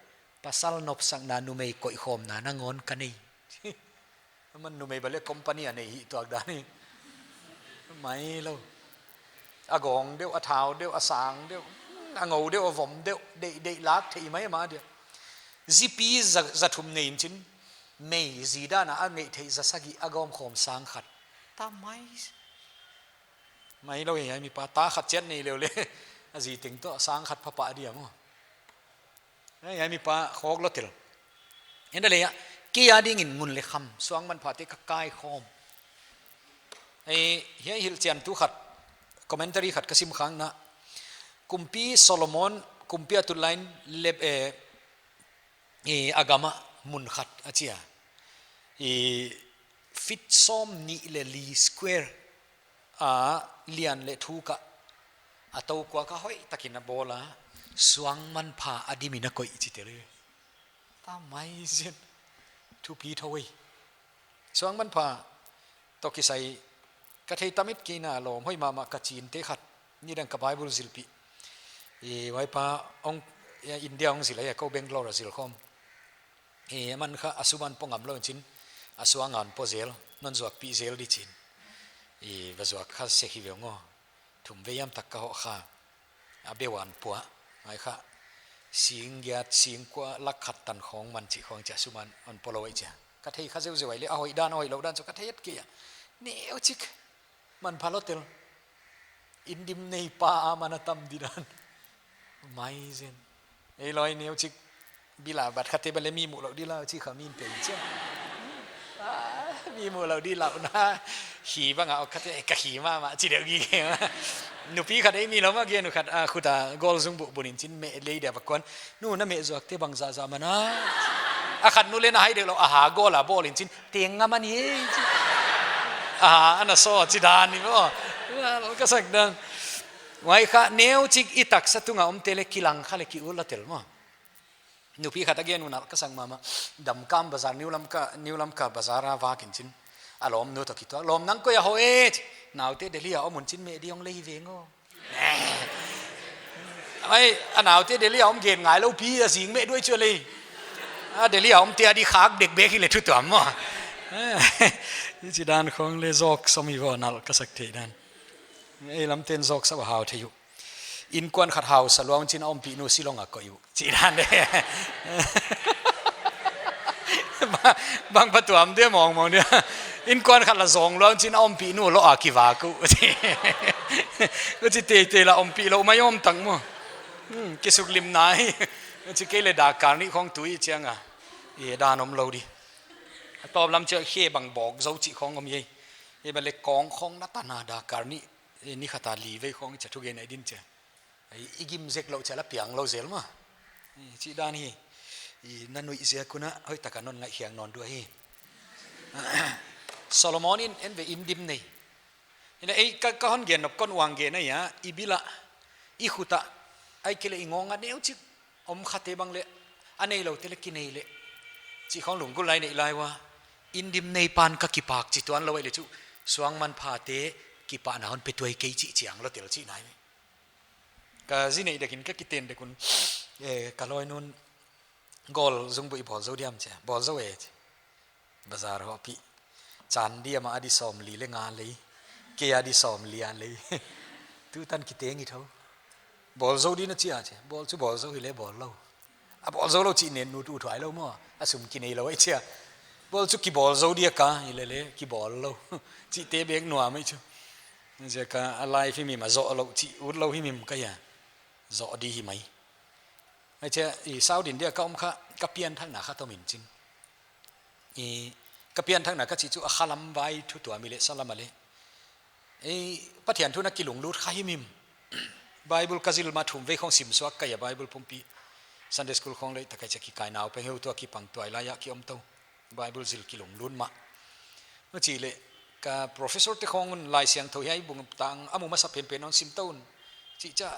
Pasal nopsakna numei koihkhawmna nangawn ka nei. Aman numei bang le company a nei hi tuak dan hi. Mai lou. A gawng deuh, a thau deuh, a sang deuh, a ngou deuh, a vom deuh, deih, deih lak theih mai mah dia. Zipi za, za thum nei in chin, mei zi dan a a neih theih za sagih a gawm khawm sang khat. Ta mai. Mai lou hi ai mi pa ta khat chiat nei leu le. A zi teng toh sang khat pha pah dia maw. Ai, ai mi pa khawk lou tel. Enda le a, kei a dingin ngun le kham, suang manphate ka kaikhawm. Ai, hiai hilhchiantu khat, commentary khat ka sim khang na. Kumpi Solomon, kumpi a tut lain lep, eh, eh, a gam a mun khat a chi a. Eh, feet sawmnih le li square. A lian le thuk a, a tokuak a hoih takin a bawl a, suang manpha a dimin a koih chi tel hi. Ta mai zin. Thupi thou hi. Suang manpha toh kisai ka thei tam et kei na lawm hoih mahmah ka chinte khat. Nidang ka Bible zilpih. I huai pa hong, India hong zil a, kou Bangalore a zil khawm. I, aman kha a sum a pawt ngam lou in chin, a suang a pawt zel, non zuakpih zel di chin. I, va zuak kha sek hi ve ung aw. Thumvei hiam tak ka hoh kha. A beuh a pawt, ngai kha. Sing giat, sing kua, lak khat tan khong man chi khong chia sum a pawt lou ai chia. Ka thei kha zeuzeu ai le, a hoih dan, a hoih lou dan chu ka thei et kei a. Neuchik. Manpha lou tel. Indim nei pa a man a tam di dan. Mai zin. Ei loi neuchik. Bila bat kha te bang le mi muh lou di lau chi kha min pe chia. Ah, mi muh lou di lau na. Hi bang a ok kha te ka hi mahmah chi deuh gige mah. Nupi khat ei mi lou mah gen khat a khut a gol zung buh bun in chin meh lei dia va kuan. Nu na meh zuak te bang zahzah man a. A khat nu le na hai deuh lou a ha gol a bawl in chin. Teng a man hi. Aha, ana so chi dan ni bo. Ka sak dan. Huai kha neuchik i taksa tunga omte le kilang kha le ki ul a tel maw. Nupi khat a gen un a ka sak mahmah. Damkam bazar, New Lamka, New Lamka bazar a vak in chin. A lawmnu toh kituak. Lawm nang koi a hoh e. Naute Delhi a om un chin meh di hong lei veng aw. Ai, a naute Delhi a om gen ngai lou pi a zing meh duai chu lei. A Delhi a omte a di khak dek bek hi le thu tuam maw. Chi dan khong le zawk sawm hi vo nal ka sak thei dan. Ei lamten zawk sa hau thei uh. Innkuan khat hausa lua un chin a ompihnu Shillong a koih uh. Chi dan de. Bang, bang pa tuam de mawngmawng de. Innkuan khat la zawng lua un chin a ompihnu lo a kivak uh. Chi teitei la ompih lou mai om tak maw. Hmm, kisuklim nai. Chi kei le dak kal nih khong tui chiang a. I dan om lou di. A tawp lam chia khe bang bawk zou chi khong om ei. I bang le kawng khong na tan a dak kal nih. I ni khat a li vei khong chia thugen ai din chia. I, i gim zek lou chia la piang lou zel maw. I, chi dan hi. I na nuih ziak un a hoih taka non ngaihkhiak nawn duh hi. Solomon in en ve indim nei. Ina ei ka, ka hon gen nop kon uang gen a ia, i bil a, i khut a, ai kei le i ngawng a neuchik om khate bang le, a nei loute le kinei le. Chih khong lunggulh lai neih lai ua. Indim nei pan ka kipak chi tuan lou ei le chu. Suangmanphate kipahna hon pe tuai kei chih chiang lou tel chihna ahi. Ka zi neih dek in ka kiten dek un, eh, ka lawi nun gol zungbuh i bawl zou diam chi a. Bawl zou e chi. Bazar hoh pi. Chan di amah a di sawmli le nga lei. Kei a di sawmli a lei. Tutan kiteng i thou. Bawl zou di na chi a chi. Bawl chu bawl zou hi le bawl lou. A bawl zou lou chih nen nu tu thuai lou maw. A sum kinei lou ei chi a. Bawl chu kibawl zou di a ka hi le le kibawl lou. Chihte bek nuam ei chu. Ziak a life hi mi ma zoh lou chih ut lou hi mi ka hia. Zoh di hi mai. Ei chi a, i South India ka om kha, ka pianthakna kha tom in chin. I, ka pianthakna ka chih chu a khalam vai thu tuam i le salam a le. Ei, Pathian thu na kilunglut kha himhim. Bible ka zil ma thum vei khong sim suak ka hia Bible pumpi. Sunday school khong le ta ka chi a kikai nau peng heu tua kipang tuai lai a ki om tou. Bible zil kilunglut ma. Ma chi le ka professor te khong un Laisiangthou hiai bung tang a mu masa penpen hon sim tou un. Chi cha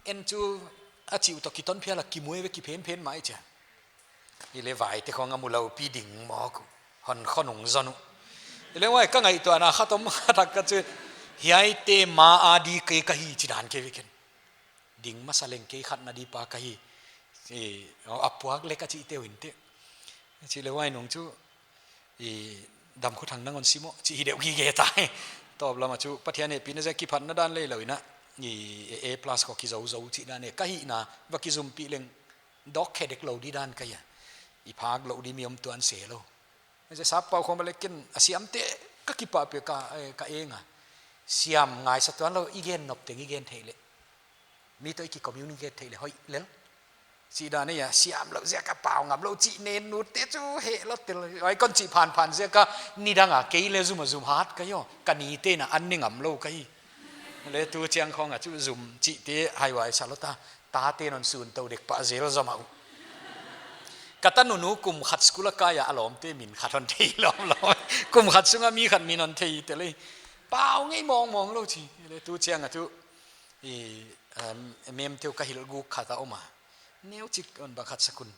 en chu a chih uh toh kiton phial a kimu e ve kiphenphen mai chi a. I le vai te khong a mu lou pi ding mawk uh. Hon khonung zon uh. I le huai ka ngaihtuahna kha tom kha tak ka chi. Hiaite ma a di kei ka hi chi dan kei ve ken. Ding masa leng kei khatna di pa ka hi. I, a puak le ka chihte uh in te. Chi le huai nung chu. I, Damkhuthang nang hon sim aw. Chi hi deuh gige ta. Tawp lam a chu Pathian hehpihna ziak kiphatna dan lei lou in a. I, A, A plus khong kizou zou chih dan e. Ka hihna, va kizumpi leng. Dawk khe dek lou di dan ka hia. I phak lou di mi om tuan se lou. Ei chi a sap pau khong ba le ken a siamte ka kipah pe ka, eh, ka eng a. Siam ngaisa tuan lou i gen nop teng i gen thei le. Mi toh i ki communicate thei le hoih lel. Chih dan e a siam lou ziak a pau ngam lou chih nen nu te chu he lou tel. Ai kon chih phanphan ziak a nidang a kei le zum a zum hat ka hi aw. Ka ni te na an ni ngam lou ka hi. Le tu chiang khong a chu zum chihte hai huai sa lou ta. Tate non sun tou dek pah zel zom a uh. Ka tanunu kum khat school a kai a a lawmte min khat hon thei lawmlawm. Kum khat sunga mi khat min hon thei tel e. Pau ngei mawngmawng lou chi. Le tu chiang a chu i, em, mem te uh ka hilh guk khat a om a. Neuchik hon bang khat sak un.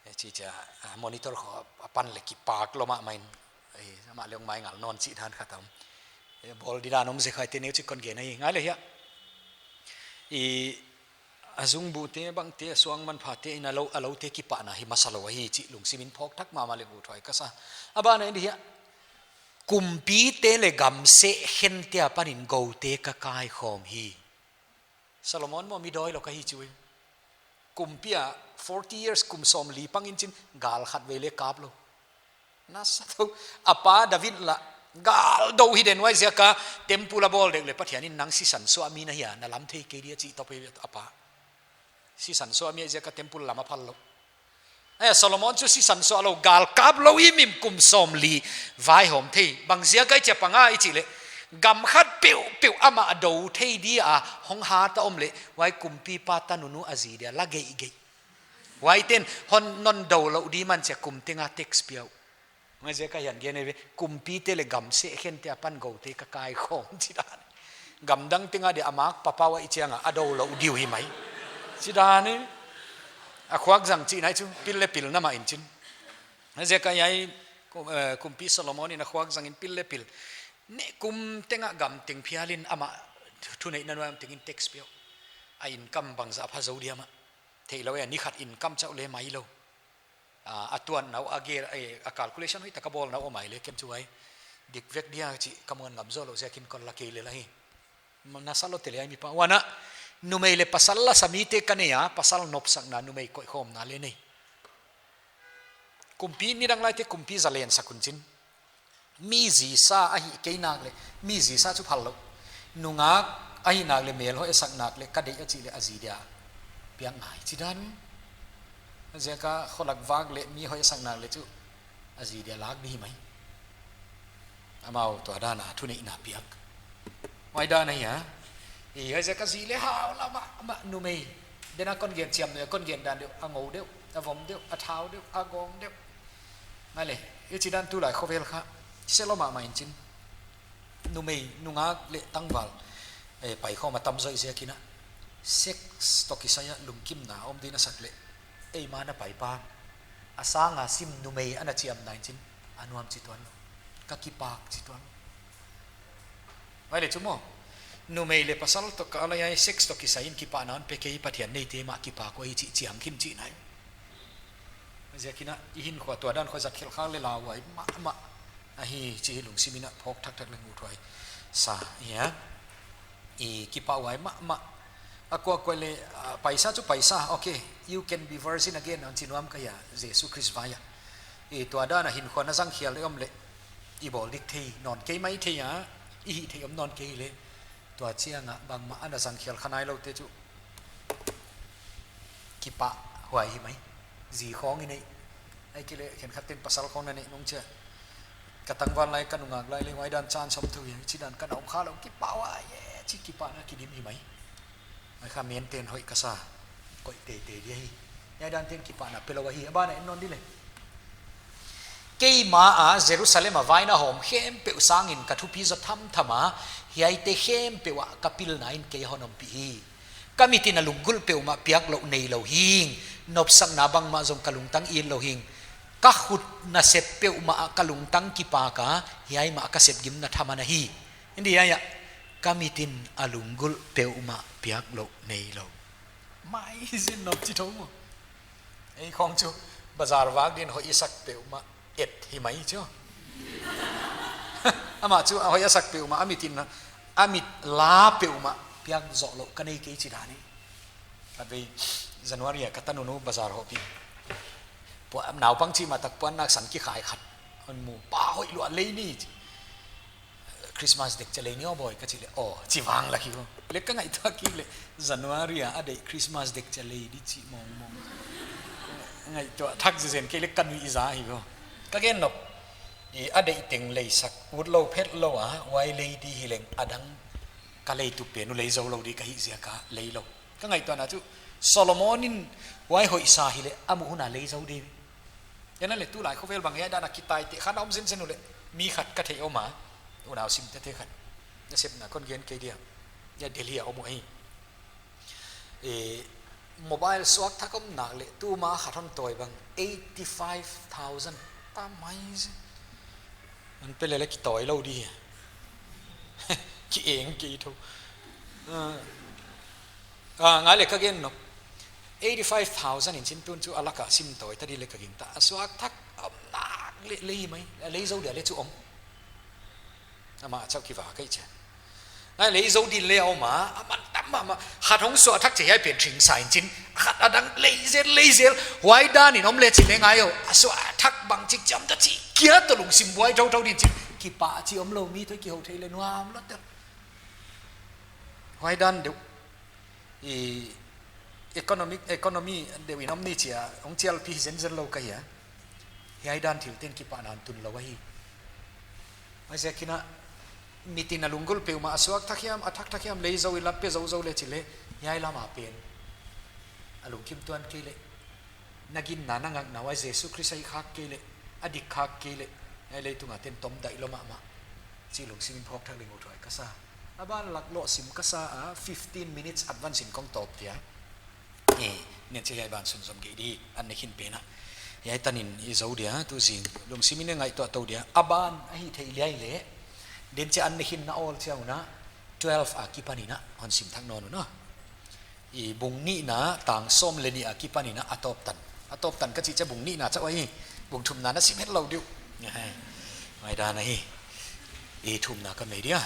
Eh, chi chi a, ah, monitor khong a pan le kipak lou mahmah in. Eh, amah le hong mai ngal nawn chih dan khat a om. Eh, bawl di dan om zek hai te neuchik kon gen ahi. Ngai le hia. I, a zungbuhte bangte, a suangmanphate in a lou, a loute kipahna hi masa lou ahi chih lungsim in phawk thak mahmah le guh thuai ka sa. A ban ah in hia. Kumpite le gamseh khente apan in goute ka kaikhawm hi. Solomon maw mi dawi lou ka hi chi uh e. Kumpi a forty years kum sawmli pang in chin gal khat vei le kap lou. Nasa tou, a pa David la gal dou hi den huai ziak a temple a bawl dek le Pathian in nang sisan suah mi na hia na lam thei kei dia chih tawp e a pa. Sisan suah mi ziak a temple lam a phal lou. Eh, Solomon chu sisan suah lou, gal kap lou himhim kum sawmli vaihawm thei. Bang ziak a i chi a pang a i chih le. Gam khat peuhpeuh amah dou thei dia hong hat a om le. Huai kumpipa tanunu a zi dia la geihgeih. Huaiten hon non dou lou di man chi a kum teng a tax pia uh. Huai ziak a hiai gen ei ve, kumpite le gamseh khente apan goute ka kaikhawm chi dan. Gamdang teng a dia a mak papa uh a i chiang a, a dou lou di uh hi mai. Chi dan e. A khuak zang chih nai chu, pil le pil na mah in chin. Huai ziak a hiai, ku-, eh, kumpi Solomon in a khuak zang in pil le pil. Neh kum teng a gam teng phial in amah thu-, thuneihna nuai om teng in tax pia uh. A income bangzah a pha zou dia mah. Theih lou e, ni khat income chauh le mai lou. Ah, a tuanna uh a gel, eh, a calculation hoih tak a bawlna uh a mai le ken chu huai. Dik vek dia chih ka muan ngam zou lou ziak in kon la kei lel ahi. Nasa lou tel e hiai mipa. Huan a, numei le pasal lasa mite ka nei a, pasal nopsakna numei koihkhawmna le nei. Kumpi nidang laite kumpi zalen sak un chin. Mi zisa ahih kei nak le, mi zisa chu phal lou. Nungak ahih nak le mel hoih a sak nak le, ka deih a chih le a zi dia piak ngai chi dan. Ziak a kholak vak le mi hoih a sak nak le chu a zi dia lak di hi mai. Amau tua dan a thuneihna piak. Huai dan ahi a. I, huai ziak a zi le hau la mah, mah numei. Den a kon gen chiam deuh, kon gen dan deuh, a ngou deuh, a vom deuh, a thau deuh, a gawng deuh. Ngai le, i chi dan tulai khovel kha. Selo mahmah in chin. Numei, nungak le tangval. Eh, paikhawm a tam zoh ziak in a. Sex toh kisai a lungkimna om di na sak le. Ei ma na pai pan. A sang a sim numei ana chiamna in chin, a nuam chi tuan. Ka kipak chi tuan. Huai leh chu maw, numei leh pasal toh ka alai ai sex toh kisai in kipahna hon pe kei, Pathian neite mah kipak uh ahi chih chiang khin chihna ahi. Ziakin a i hinkhua tua dan khua zat khelh khak leh lau huai mahmah ahi chih lungsim in a phawk thakthak leng uthuai sa hi a. I kipahhuai mahmah. A kuakua leh, ah, paisa chu paisa. Okay, you can be virgin again, hon chi nuam ka hia, Jesu Khrist vai a. I tua dan a hinkhua na zang khial leh om leh, i bawl dik thei nawn kei maithei a, i hih theih om nawn kei leh, tua chiang a bangmah ana zang khial kha nailoute chu kipahhuai hi mai. Zi khawng i neih, ahihkeileh khenkhat ten pasal khawng na neih nung chia, ka tangval lai, ka nungak lai leh huai dan chan sawm thu hi, chi dan ka na om kha lou, kipahhuai e, chi kipahna kidim hi mai. Huai kha maintain hoih ka sa, koih teitei di ahi. Hiai dan ten kipahna pe lou ahi, a ban ah en nawn di leh. Keimah a Jerusalem a vaihawm khempeuh sangin ka thupi zaw thamtham a, hiaite khempeuh ah ka pilna in kei hon ompih hi. Ka mit in a lunggulh peuhmah piak louh neilou hing, nopsakna bangmah zong ka lungtang it lou hing. Ka khut nasep peuhmah ah ka lungtang kipak a, hiai mah ka sepgimna thaman ahi. India ya, ka mit in a lunggulh peuhmah piak louh neilou. Mai zin nop chi thou maw. Ei khawng chu bazar vak din hoih i sak peuhmah et hi mai chu. Amah chu a hoih a sak peuhmah, a mit in a, a mit la peuhmah piak zoh louh ka nei kei chi dan hi. Khatvei January a ka tanunu bazar hohpih. Pua-, naupang chih mah tak puannak sang kikhai khat hon mu. Pa hoih lua lei ni chi. Christmas dek cha lei ni aw bawi ka chih leh, aw, chi vang lak hi aw. Leh ka ngaihtuah kik leh, January a a deih Christmas dek cha lei di chi mawngmawng. Ngaihtuah thak zezen kei leh ka nuihza hi aw. Ka gen nop, i a deih teng leisak, utlou phetlou a, huai lei di hileng a dang ka lei tup pen uh lei zou lou di ka hih ziak a lei lou. Ka ngaihtuahna chu, Solomon in huai hoihsa hileh a muh hun a lei zou di. Hiai na leh tulai khovel bang hiai dan a kitaite khat a om zenzen uleh, mi khat ka theih om a, unau simtete khat. Nasepna kon gen kei dia. Hiai Delhi a om uh ahi. E, mobile suak thak om nak leh, tuma khat hon tawi bang, eighty five thousand. Ta mai zi. An pe leh leh kitawi lou di. Ki eng kei thou. Ah. Ah, ngai leh ka gen nop. Eighty five thousand in chin tun chu a lak a sim tawi ta di leh ka gingta. A suak thak om nak leh lei mai. A lei zou dia leh chu om. Amah chauh kiva kei che. Ngai lei zou di leh om a, a man tam mahmah. Khat hong suak thak che hiai pen thing sa in chin. Khat a dang lei zel, lei zel. Huai dan in om leh chi leh ngai aw. A suak thak bangchik chiam ta chi. Kia toh lungsim buai thouthou din chin. Kipah chi omlou mi toh kihou thei leh nuam lou te. Huai dan deuh. I economic, economy deuh in om ni chia, hong chialpih zenzen lou ka hia. Hiai dan thil ten kipahna tun lou ahi. Huai ziakin a, mit in a lunggulh peuhmah a suak thak hiam, a thak thak hiam lei zou i lam pe zouzou leh chi leh, hiai lam a pen a lungkim tuan kei leh. Na ginna na ngakna huai Jesu Khrist a hih khak kei leh, a dik khak kei leh, hiai leitung a ten tom daih lou mahmah. Chih lungsim in phawk thak leng uthuai ka sa. A ban lak lou sim ka sa a, fifteen minutes advance in kong tawp dia. E, nen chi hiai ban sunzom gei di, an ne khin pen a. Hiai tan in i zou dia, tu zing. Lungsim in ngaihtuah tou dia. A ban a hih theih liai leh. Den chi an ne khin na awl chiang un a, twelve a kipan in a, hon sim thak nawn un a. I bung nihna, tang sawm leh nih a kipan in a, a tawp tan. A tawp tan ka chih chia bung nihna chauh ahi, bung thumna na sim het lou diu. Huai dan ahi. I thumna ka mei dia.